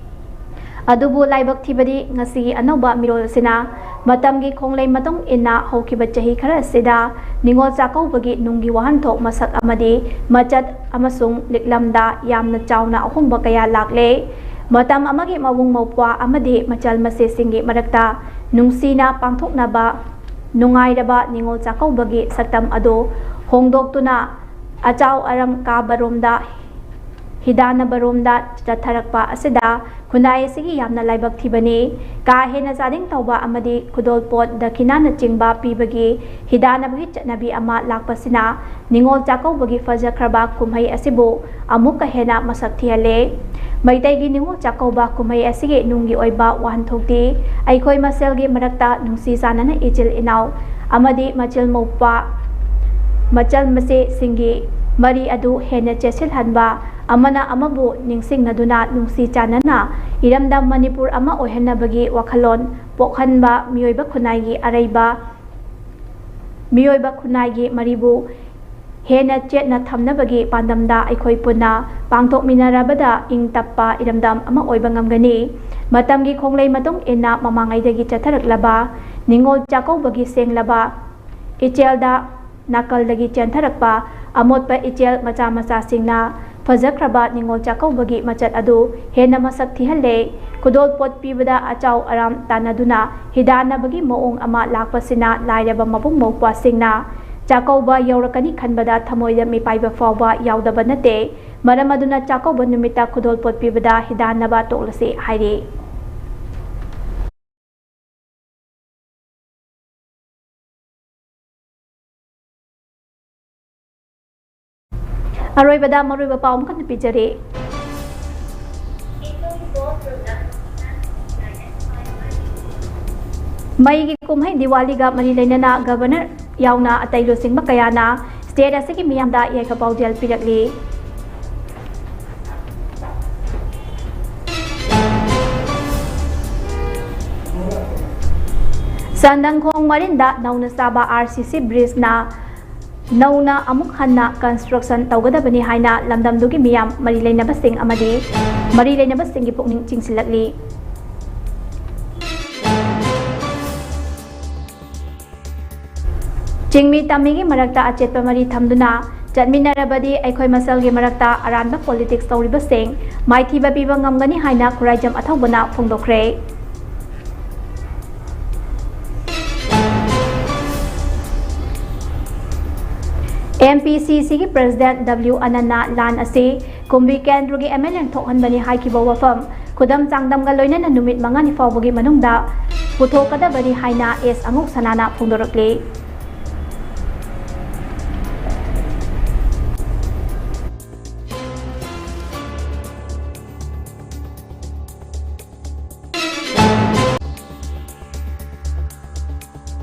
ꯑꯗꯨꯕꯨ ꯂꯥꯏꯕꯛ ꯊꯤꯕꯗꯤ, ꯉꯁꯤꯒꯤ ꯑꯅꯧꯕ ꯃꯤꯔꯣꯜ ꯑꯁꯤꯅ ꯃꯇꯝꯒꯤ ꯈꯣꯡꯂꯩ ꯃꯇꯨꯡ ꯏꯟꯅ ꯍꯧꯈꯤꯕ ꯆꯍꯤ ꯈꯔ ꯑꯁꯤꯗ ꯅꯤꯉꯣꯜ ꯆꯥꯛꯀꯧꯕꯒꯤ ꯅꯨꯡꯒꯤ ꯋꯥꯍꯟꯊꯣꯛ ꯃꯁꯛ ꯑꯃꯗꯤ ꯃꯆꯠ ꯑꯃꯁꯨꯡ ꯂꯤꯛꯂꯝꯗ ꯌꯥꯝꯅ ꯆꯥꯎꯅ ꯑꯍꯣꯡꯕ ꯀꯌꯥ ꯂꯥꯛꯂꯦ꯫ ꯃꯇꯝ ꯑꯃꯒꯤ ꯃꯕꯨꯡ ꯃꯧꯄ꯭ꯋꯥ ꯑꯃꯗꯤ ꯃꯆꯜ ꯃꯆꯦꯁꯤꯡꯒꯤ ꯃꯔꯛꯇ ꯅꯨꯡꯁꯤꯅ ꯄꯥꯡꯊꯣꯛꯅꯕ ꯅꯨꯡꯉꯥꯏꯔꯕ ꯅꯤꯉꯣꯜ ꯆꯥꯛꯀꯧꯕꯒꯤ ꯁꯛꯇꯝ ꯑꯗꯨ ꯍꯣꯡꯗꯣꯛꯇꯨꯅ, ꯑꯆꯥꯎ ꯑꯔꯝ ꯀꯥꯕꯔꯣꯝꯗ ꯍꯤꯗꯥꯟꯅꯕꯔꯣꯝꯗ ꯆꯠꯊꯔꯛꯄ ꯑꯁꯤꯗ ꯈꯨꯟꯅꯥꯏ ꯑꯁꯤꯒꯤ ꯌꯥꯝꯅ ꯂꯥꯏꯕꯛ ꯊꯤꯕꯅꯤ꯫ ꯀꯥ ꯍꯦꯟꯅ ꯆꯥꯗꯤꯡ ꯇꯧꯕ ꯑꯃꯗꯤ ꯈꯨꯗꯣꯜꯄꯣꯠ ꯗꯈꯤꯅꯥꯅꯆꯤꯡꯕ ꯄꯤꯕꯒꯤ ꯍꯤꯗꯥꯟꯅꯕꯒꯤ ꯆꯠꯅꯕꯤ ꯑꯃ ꯂꯥꯛꯄꯁꯤꯅ ꯅꯤꯉꯣꯜ ꯆꯥꯛꯀꯧꯕꯒꯤ ꯐꯖꯈ꯭ꯔꯕ ꯀꯨꯝꯍꯩ ꯑꯁꯤꯕꯨ ꯑꯃꯨꯛꯀ ꯍꯦꯟꯅ ꯃꯁꯛ ꯊꯤꯍꯜꯂꯦ꯫ ꯃꯩꯇꯩꯒꯤ ꯅꯤꯉꯣꯜ ꯆꯥꯛꯀꯧꯕ ꯀꯨꯝꯍꯩ ꯑꯁꯤꯒꯤ ꯅꯨꯡꯒꯤ ꯑꯣꯏꯕ ꯋꯥꯍꯟꯊꯣꯛꯇꯤ ꯑꯩꯈꯣꯏ ꯃꯁꯦꯜꯒꯤ ꯃꯔꯛꯇ ꯅꯨꯡꯁꯤ ꯆꯥꯟꯅꯅ ꯏꯆꯤꯜ ꯏꯅꯥꯎ ꯑꯃꯗꯤ ꯃꯆꯤꯜ ꯃꯧꯄ꯭ꯋꯥ, ꯃꯆꯜ ꯃꯆꯦꯁꯤꯡꯒꯤ ꯃꯔꯤ ꯑꯗꯨ ꯍꯦꯟꯅ ꯆꯦꯠꯁꯤꯜꯍꯟꯕ, ꯑꯃꯅ ꯑꯃꯕꯨ ꯅꯤꯡꯁꯤꯡꯅꯗꯨꯅ ꯅꯨꯡꯁꯤ ꯆꯥꯟꯅꯅ ꯏꯔꯝꯗꯝ ꯃꯅꯤꯄꯨꯔ ꯑꯃ ꯑꯣꯏꯍꯟꯅꯕꯒꯤ ꯋꯥꯈꯜꯂꯣꯟ ꯄꯣꯛꯍꯟꯕ, ꯃꯤꯑꯣꯏꯕ ꯈꯨꯟꯅꯥꯏꯒꯤ ꯑꯔꯩꯕ, ꯃꯤꯑꯣꯏꯕ ꯈꯨꯟꯅꯥꯏꯒꯤ ꯃꯔꯤꯕꯨ ꯍꯦꯟꯅ ꯆꯦꯠꯅ ꯊꯝꯅꯕꯒꯤ ꯄꯥꯟꯗꯝꯗ ꯑꯩꯈꯣꯏ ꯄꯨꯟꯅ ꯄꯥꯡꯊꯣꯛꯃꯤꯟꯅꯔꯕꯗ ꯏꯪ ꯇꯞꯄ ꯏꯔꯝꯗꯝ ꯑꯃ ꯑꯣꯏꯕ ꯉꯝꯒꯅꯤ꯫ ꯃꯇꯝꯒꯤ ꯈꯣꯡꯂꯩ ꯃꯇꯨꯡ ꯏꯟꯅ ꯃꯃꯥꯡꯉꯩꯗꯒꯤ ꯆꯠꯊꯔꯛꯂꯕ ꯅꯤꯉꯣꯜ ꯆꯥꯛꯀꯧꯕꯒꯤ ꯁꯦꯡꯂꯕ ꯏꯆꯦꯜꯗ ꯅꯥꯀꯜꯗꯒꯤ ꯆꯦꯟꯊꯔꯛꯄ ꯑꯃꯣꯠꯄ ꯏꯆꯦꯜ ꯃꯆꯥ ꯃꯆꯥꯁꯤꯡꯅ ꯐꯖꯈ꯭ꯔꯕ ꯅꯤꯉꯣꯜ ꯆꯥꯛꯀꯧꯕꯒꯤ ꯃꯆꯠ ꯑꯗꯨ ꯍꯦꯟꯅ ꯃꯁꯛ ꯊꯤꯍꯜꯂꯦ꯫ ꯈꯨꯗꯣꯜ ꯄꯣꯠ ꯄꯤꯕꯗ ꯑꯆꯥꯎ ꯑꯔꯥꯝ ꯇꯥꯟꯅꯗꯨꯅ ꯍꯤꯗꯥꯟꯅꯕꯒꯤ ꯃꯑꯣꯡ ꯑꯃ ꯂꯥꯛꯄꯁꯤꯅ ꯂꯥꯏꯔꯕ ꯃꯕꯨꯡ ꯃꯧꯄ꯭ꯋꯥꯁꯤꯡꯅ ꯆꯥꯛꯀꯧꯕ ꯌꯧꯔꯛꯀꯅꯤ ꯈꯟꯕꯗ ꯊꯃꯣꯏꯗ ꯃꯤꯄꯥꯏꯕ ꯐꯥꯎꯕ ꯌꯥꯎꯗꯕ ꯅꯠꯇꯦ꯫ ꯃꯔꯝ ꯑꯗꯨꯅ ꯆꯥꯛꯀꯧꯕ ꯅꯨꯃꯤꯠꯇ ꯈꯨꯗꯣꯜ ꯄꯣꯠ ꯄꯤꯕꯗ ꯍꯤꯗꯥꯟꯅꯕ ꯇꯣꯛꯂꯁꯤ ꯍꯥꯏꯔꯤ꯫ ꯑꯔꯣꯏꯕꯗ ꯃꯔꯨꯑꯣꯏꯕ ꯄꯥꯎ ꯑꯃꯈꯛꯇ ꯄꯤꯖꯔꯤ꯫ ꯃꯩꯒꯤ ꯀꯨꯝꯍꯩ ꯗꯤꯋꯥꯂꯤꯒ ꯃꯔꯤ ꯂꯩꯅꯅ ꯒꯕꯔꯅꯔ ꯌꯥꯎꯅ ꯑꯇꯩ ꯂꯨꯆꯤꯡꯕ ꯀꯌꯥꯅ ꯁ꯭ꯇꯦꯠ ꯑꯁꯤꯒꯤ ꯃꯤꯌꯥꯝꯗ ꯌꯥꯏꯐ ꯄꯥꯎꯖꯦꯜ ꯄꯤꯔꯛꯂꯤ꯫ ꯁꯟꯗꯪꯈꯣꯡ ꯃꯔꯤꯟꯗ ꯅꯧꯅ ꯁꯥꯕ ꯑꯥꯔ ꯁꯤ ꯁꯤ ꯕ꯭ꯔꯤꯖꯅ ꯅꯧꯅ ꯑꯃꯨꯛ ꯍꯟꯅ ꯀꯟꯁꯇ꯭ꯔꯛꯁꯟ ꯇꯧꯒꯗꯕꯅꯤ ꯍꯥꯏꯅ ꯂꯝꯗꯝꯗꯨꯒꯤ ꯃꯤꯌꯥꯝ ꯃꯔꯤ ꯂꯩꯅꯕꯁꯤꯡ ꯑꯃꯗꯤ ꯃꯔꯤ ꯂꯩꯅꯕꯁꯤꯡꯒꯤ ꯄꯨꯛꯅꯤꯡ ꯆꯤꯡꯁꯤꯜꯂꯛꯂꯤ꯫ ꯆꯤꯡꯃꯤ ꯇꯝꯃꯤꯒꯤ ꯃꯔꯛꯇ ꯑꯆꯦꯠꯄ ꯃꯔꯤ ꯊꯝꯗꯨꯅ ꯆꯠꯃꯤꯟꯅꯔꯕꯗꯤ ꯑꯩꯈꯣꯏ ꯃꯁꯦꯜꯒꯤ ꯃꯔꯛꯇ ꯑꯔꯥꯟꯕ ꯄꯣꯂꯤꯇꯤꯛꯁ ꯇꯧꯔꯤꯕꯁꯤꯡ ꯃꯥꯏꯊꯤꯕ ꯄꯤꯕ ꯉꯝꯒꯅꯤ ꯍꯥꯏꯅ ꯈꯨꯔꯥꯏꯖꯝ ꯑꯊꯧꯕꯅ ꯐꯣꯡꯗꯣꯛꯈ꯭ꯔꯦ꯫ ꯑꯦꯝ ꯄꯤ ꯁꯤ ꯁꯤꯒꯤ ꯄ꯭ꯔꯦꯁꯤꯗꯦꯟꯠ ꯗꯕ꯭ꯂꯤꯎ ꯑꯅꯟꯅ ꯂꯥꯟ ꯑꯁꯤ ꯀꯨꯝꯕꯤ ꯀꯦꯟꯗ꯭ꯔꯒꯤ ꯑꯦꯝ ꯑꯦꯜ ꯑꯦꯅ ꯊꯣꯛꯍꯟꯕꯅꯤ ꯍꯥꯏꯈꯤꯕ ꯋꯥꯐꯝ ꯈꯨꯗꯝ ꯆꯥꯡꯗꯝꯒ ꯂꯣꯏꯅꯅ ꯅꯨꯃꯤꯠ ꯃꯉꯥꯅꯤ ꯐꯥꯎꯕꯒꯤ ꯃꯅꯨꯡꯗ ꯄꯨꯊꯣꯛꯀꯗꯕꯅꯤ ꯍꯥꯏꯅ ꯑꯦꯁ ꯑꯉꯧ ꯁꯅꯥꯅ ꯐꯣꯡꯗꯣꯔꯛꯂꯤ꯫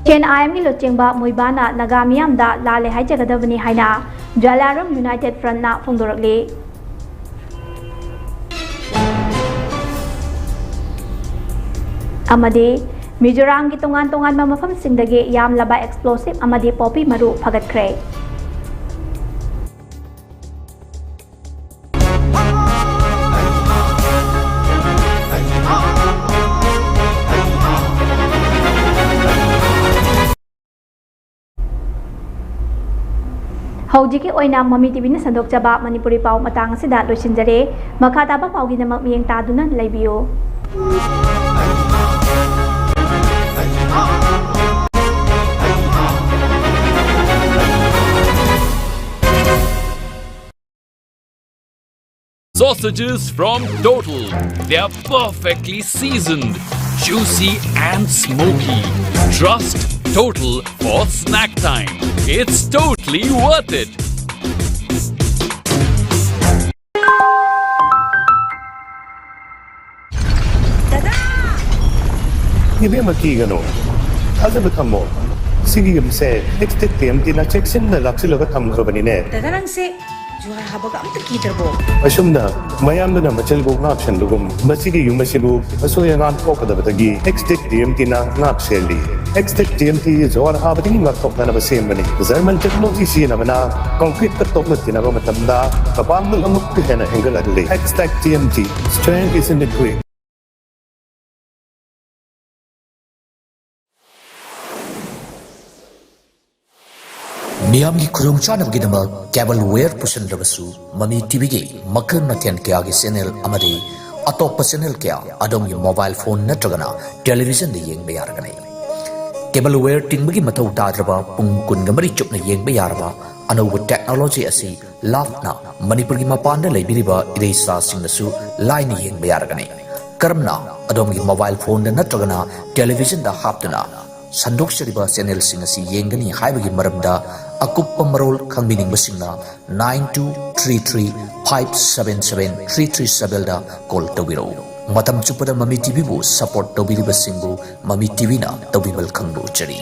ꯁꯤ ꯑꯦꯟ ꯑꯥꯏ ꯑꯦꯝꯒꯤ ꯂꯨꯆꯤꯡꯕ ꯃꯨꯏꯕꯥꯅ ꯅꯥꯒꯥ ꯃꯤꯌꯥꯝꯗ ꯂꯥꯜꯂꯦ ꯍꯥꯏꯖꯒꯗꯕꯅꯤ ꯍꯥꯏꯅ ꯖꯂꯥꯔꯝ ꯌꯨꯅꯥꯏꯇꯦꯗ ꯐ꯭ꯔꯟꯠꯅ ꯐꯣꯡꯗꯣꯔꯛꯂꯤ꯫ ꯑꯃꯗꯤ ꯃꯤꯖꯣꯔꯥꯝꯒꯤ ꯇꯣꯉꯥꯟ ꯇꯣꯉꯥꯟꯕ ꯃꯐꯝꯁꯤꯡꯗꯒꯤ ꯌꯥꯝꯂꯕ ꯑꯦꯛꯁꯄ꯭ꯂꯣꯁꯤꯚ ꯑꯃꯗꯤ ꯄꯣꯄꯤ ꯃꯔꯨ ꯐꯒꯠꯈ꯭ꯔꯦ꯫ ꯍꯧꯖꯤꯛꯀꯤ ꯑꯣꯏꯅ ꯃꯃꯤ ꯇꯤꯚꯤꯅ ꯁꯟꯗꯣꯛꯆꯕ ꯃꯅꯤꯄꯨꯔꯤ ꯄꯥꯎ ꯃꯇꯥꯡ ꯑꯁꯤꯗ ꯂꯣꯏꯁꯤꯟꯖꯔꯦ꯫ ꯃꯈꯥ ꯇꯥꯕ ꯄꯥꯎꯒꯤꯗꯃꯛ ꯃꯤꯠꯌꯦꯡ ꯇꯥꯗꯨꯅ ꯂꯩꯕꯤꯌꯨ꯫ Sausages from Total. They are perfectly seasoned, juicy and smoky. Trust Total for snack time. It's totally worth it. ꯏꯕꯦꯝꯃ, ꯀꯤꯒꯅꯨ, ꯊꯥꯖꯕ ꯊꯝꯃꯣ꯫ ꯁꯤꯒꯤ ꯌꯨꯝꯁꯦ ꯑꯦꯛꯁꯇꯦꯛ ꯇꯤ ꯑꯦꯝ ꯇꯤꯅ ꯆꯦꯛꯁꯤꯟꯅ ꯂꯥꯛꯁꯤꯜꯂꯒ ꯊꯝꯈ꯭ꯔꯕꯅꯤꯅꯦ꯫ ꯗꯗꯥ, ꯅꯪꯁꯦ ꯖꯨꯍꯥꯔ ꯍꯥꯕꯒ ꯑꯝꯇ ꯀꯤꯗ꯭ꯔꯕꯣ? ꯑꯁꯨꯝꯅ ꯃꯌꯥꯝꯗꯨꯅ ꯃꯆꯤꯜꯕꯨ ꯉꯥꯛꯁꯟꯕꯒꯨꯝ, ꯃꯁꯤꯒꯤ ꯌꯨꯝ ꯑꯁꯤꯕꯨ ꯑꯁꯣꯏ ꯑꯉꯥꯝ ꯊꯣꯛꯀꯗꯕꯗꯒꯤ ꯑꯦꯛꯁꯇꯦꯛ ꯇꯤ ꯑꯦꯝ ꯇꯤꯅ ꯉꯥꯛ ꯁꯦꯜꯂꯤ꯫ ꯑꯦꯛꯁꯇꯦꯛ ꯇꯤ ꯑꯦꯝ ꯇꯤ ꯖꯨꯍꯥꯔ ꯍꯥꯕꯗꯒꯤ ꯉꯥꯛꯊꯣꯛꯅꯅꯕ ꯁꯦꯝꯕꯅꯤ꯫ ꯖꯔꯃꯟ ꯇꯦꯛꯅꯣꯂꯣꯖꯤ ꯁꯤꯖꯤꯟꯅꯕꯅ ꯀꯪꯀ꯭ꯔꯤꯠꯇ ꯇꯣꯛꯅ ꯇꯤꯟꯅꯕ ꯃꯇꯝꯗ ꯃꯄꯥꯡꯒꯜ ꯑꯃꯨꯛꯀ ꯍꯦꯟꯅ ꯍꯦꯟꯒꯠꯍꯜꯂꯤ꯫ ꯑꯦꯛꯁꯇꯦꯛ T M T, strength is in the grit. ꯃꯤꯌꯥꯝꯒꯤ ꯈꯨꯗꯣꯡꯆꯥꯅꯕꯒꯤꯗꯃꯛ ꯀꯦꯕꯜ ꯋꯦꯌꯔ ꯄꯨꯁꯤꯟꯗ꯭ꯔꯕꯁꯨ, ꯃꯃꯤ ꯇꯤꯚꯤꯒꯤ ꯃꯈꯜ ꯃꯊꯦꯜ ꯀꯌꯥꯒꯤ ꯆꯦꯅꯦꯜ ꯑꯃꯗꯤ ꯑꯇꯣꯞꯄ ꯆꯦꯅꯦꯜ ꯀꯌꯥ ꯑꯗꯣꯝꯒꯤ ꯃꯣꯕꯥꯏꯜ ꯐꯣꯟ ꯅꯠꯇ꯭ꯔꯒꯅ ꯇꯦꯂꯤꯚꯤꯖꯟꯗ ꯌꯦꯡꯕ ꯌꯥꯔꯒꯅꯤ꯫ Cable wire ꯇꯤꯡꯕꯒꯤ ꯃꯊꯧ ꯇꯥꯗ꯭ꯔꯕ, ꯄꯨꯡ ꯀꯨꯟꯒ ꯃꯔꯤ ꯆꯨꯞꯅ ꯌꯦꯡꯕ ꯌꯥꯔꯕ ꯑꯅꯧꯕ technology ꯑꯁꯤ ꯂꯥꯞꯅ ꯃꯅꯤꯄꯨꯔꯒꯤ ꯃꯄꯥꯟꯗ ꯂꯩꯕꯤꯔꯤꯕ ꯏꯔꯩꯆꯥꯁꯤꯡꯅꯁꯨ ꯂꯥꯏꯅ ꯌꯦꯡꯕ ꯌꯥꯔꯒꯅꯤ꯫ ꯀꯔꯝꯅ? ꯑꯗꯣꯝꯒꯤ mobile phoneꯗ ꯅꯠꯇ꯭ꯔꯒꯅ televisionꯗ ꯍꯥꯞꯇꯨꯅ ꯁꯟꯗꯣꯛꯆꯔꯤꯕ channelꯁꯤꯡ ꯑꯁꯤ ꯌꯦꯡꯒꯅꯤ ꯍꯥꯏꯕꯒꯤ ꯃꯔꯝꯗ ꯑꯀꯨꯞꯄ ꯃꯔꯣꯜ ꯈꯪꯕꯤꯅꯤꯡꯕꯁꯤꯡꯅ nine two three three five seven seven three three sevenꯗ call ꯇꯧꯕꯤꯔꯛꯎ꯫ ꯃꯇꯝ ꯆꯨꯞꯄꯗ ꯃꯃꯤ TVꯕꯨ support ꯇꯧꯕꯤꯔꯤꯕꯁꯤꯡꯕꯨ ꯃꯃꯤ TVꯅ ꯇꯧꯕꯤꯃꯜ ꯈꯪꯕ ꯎꯠꯆꯔꯤ꯫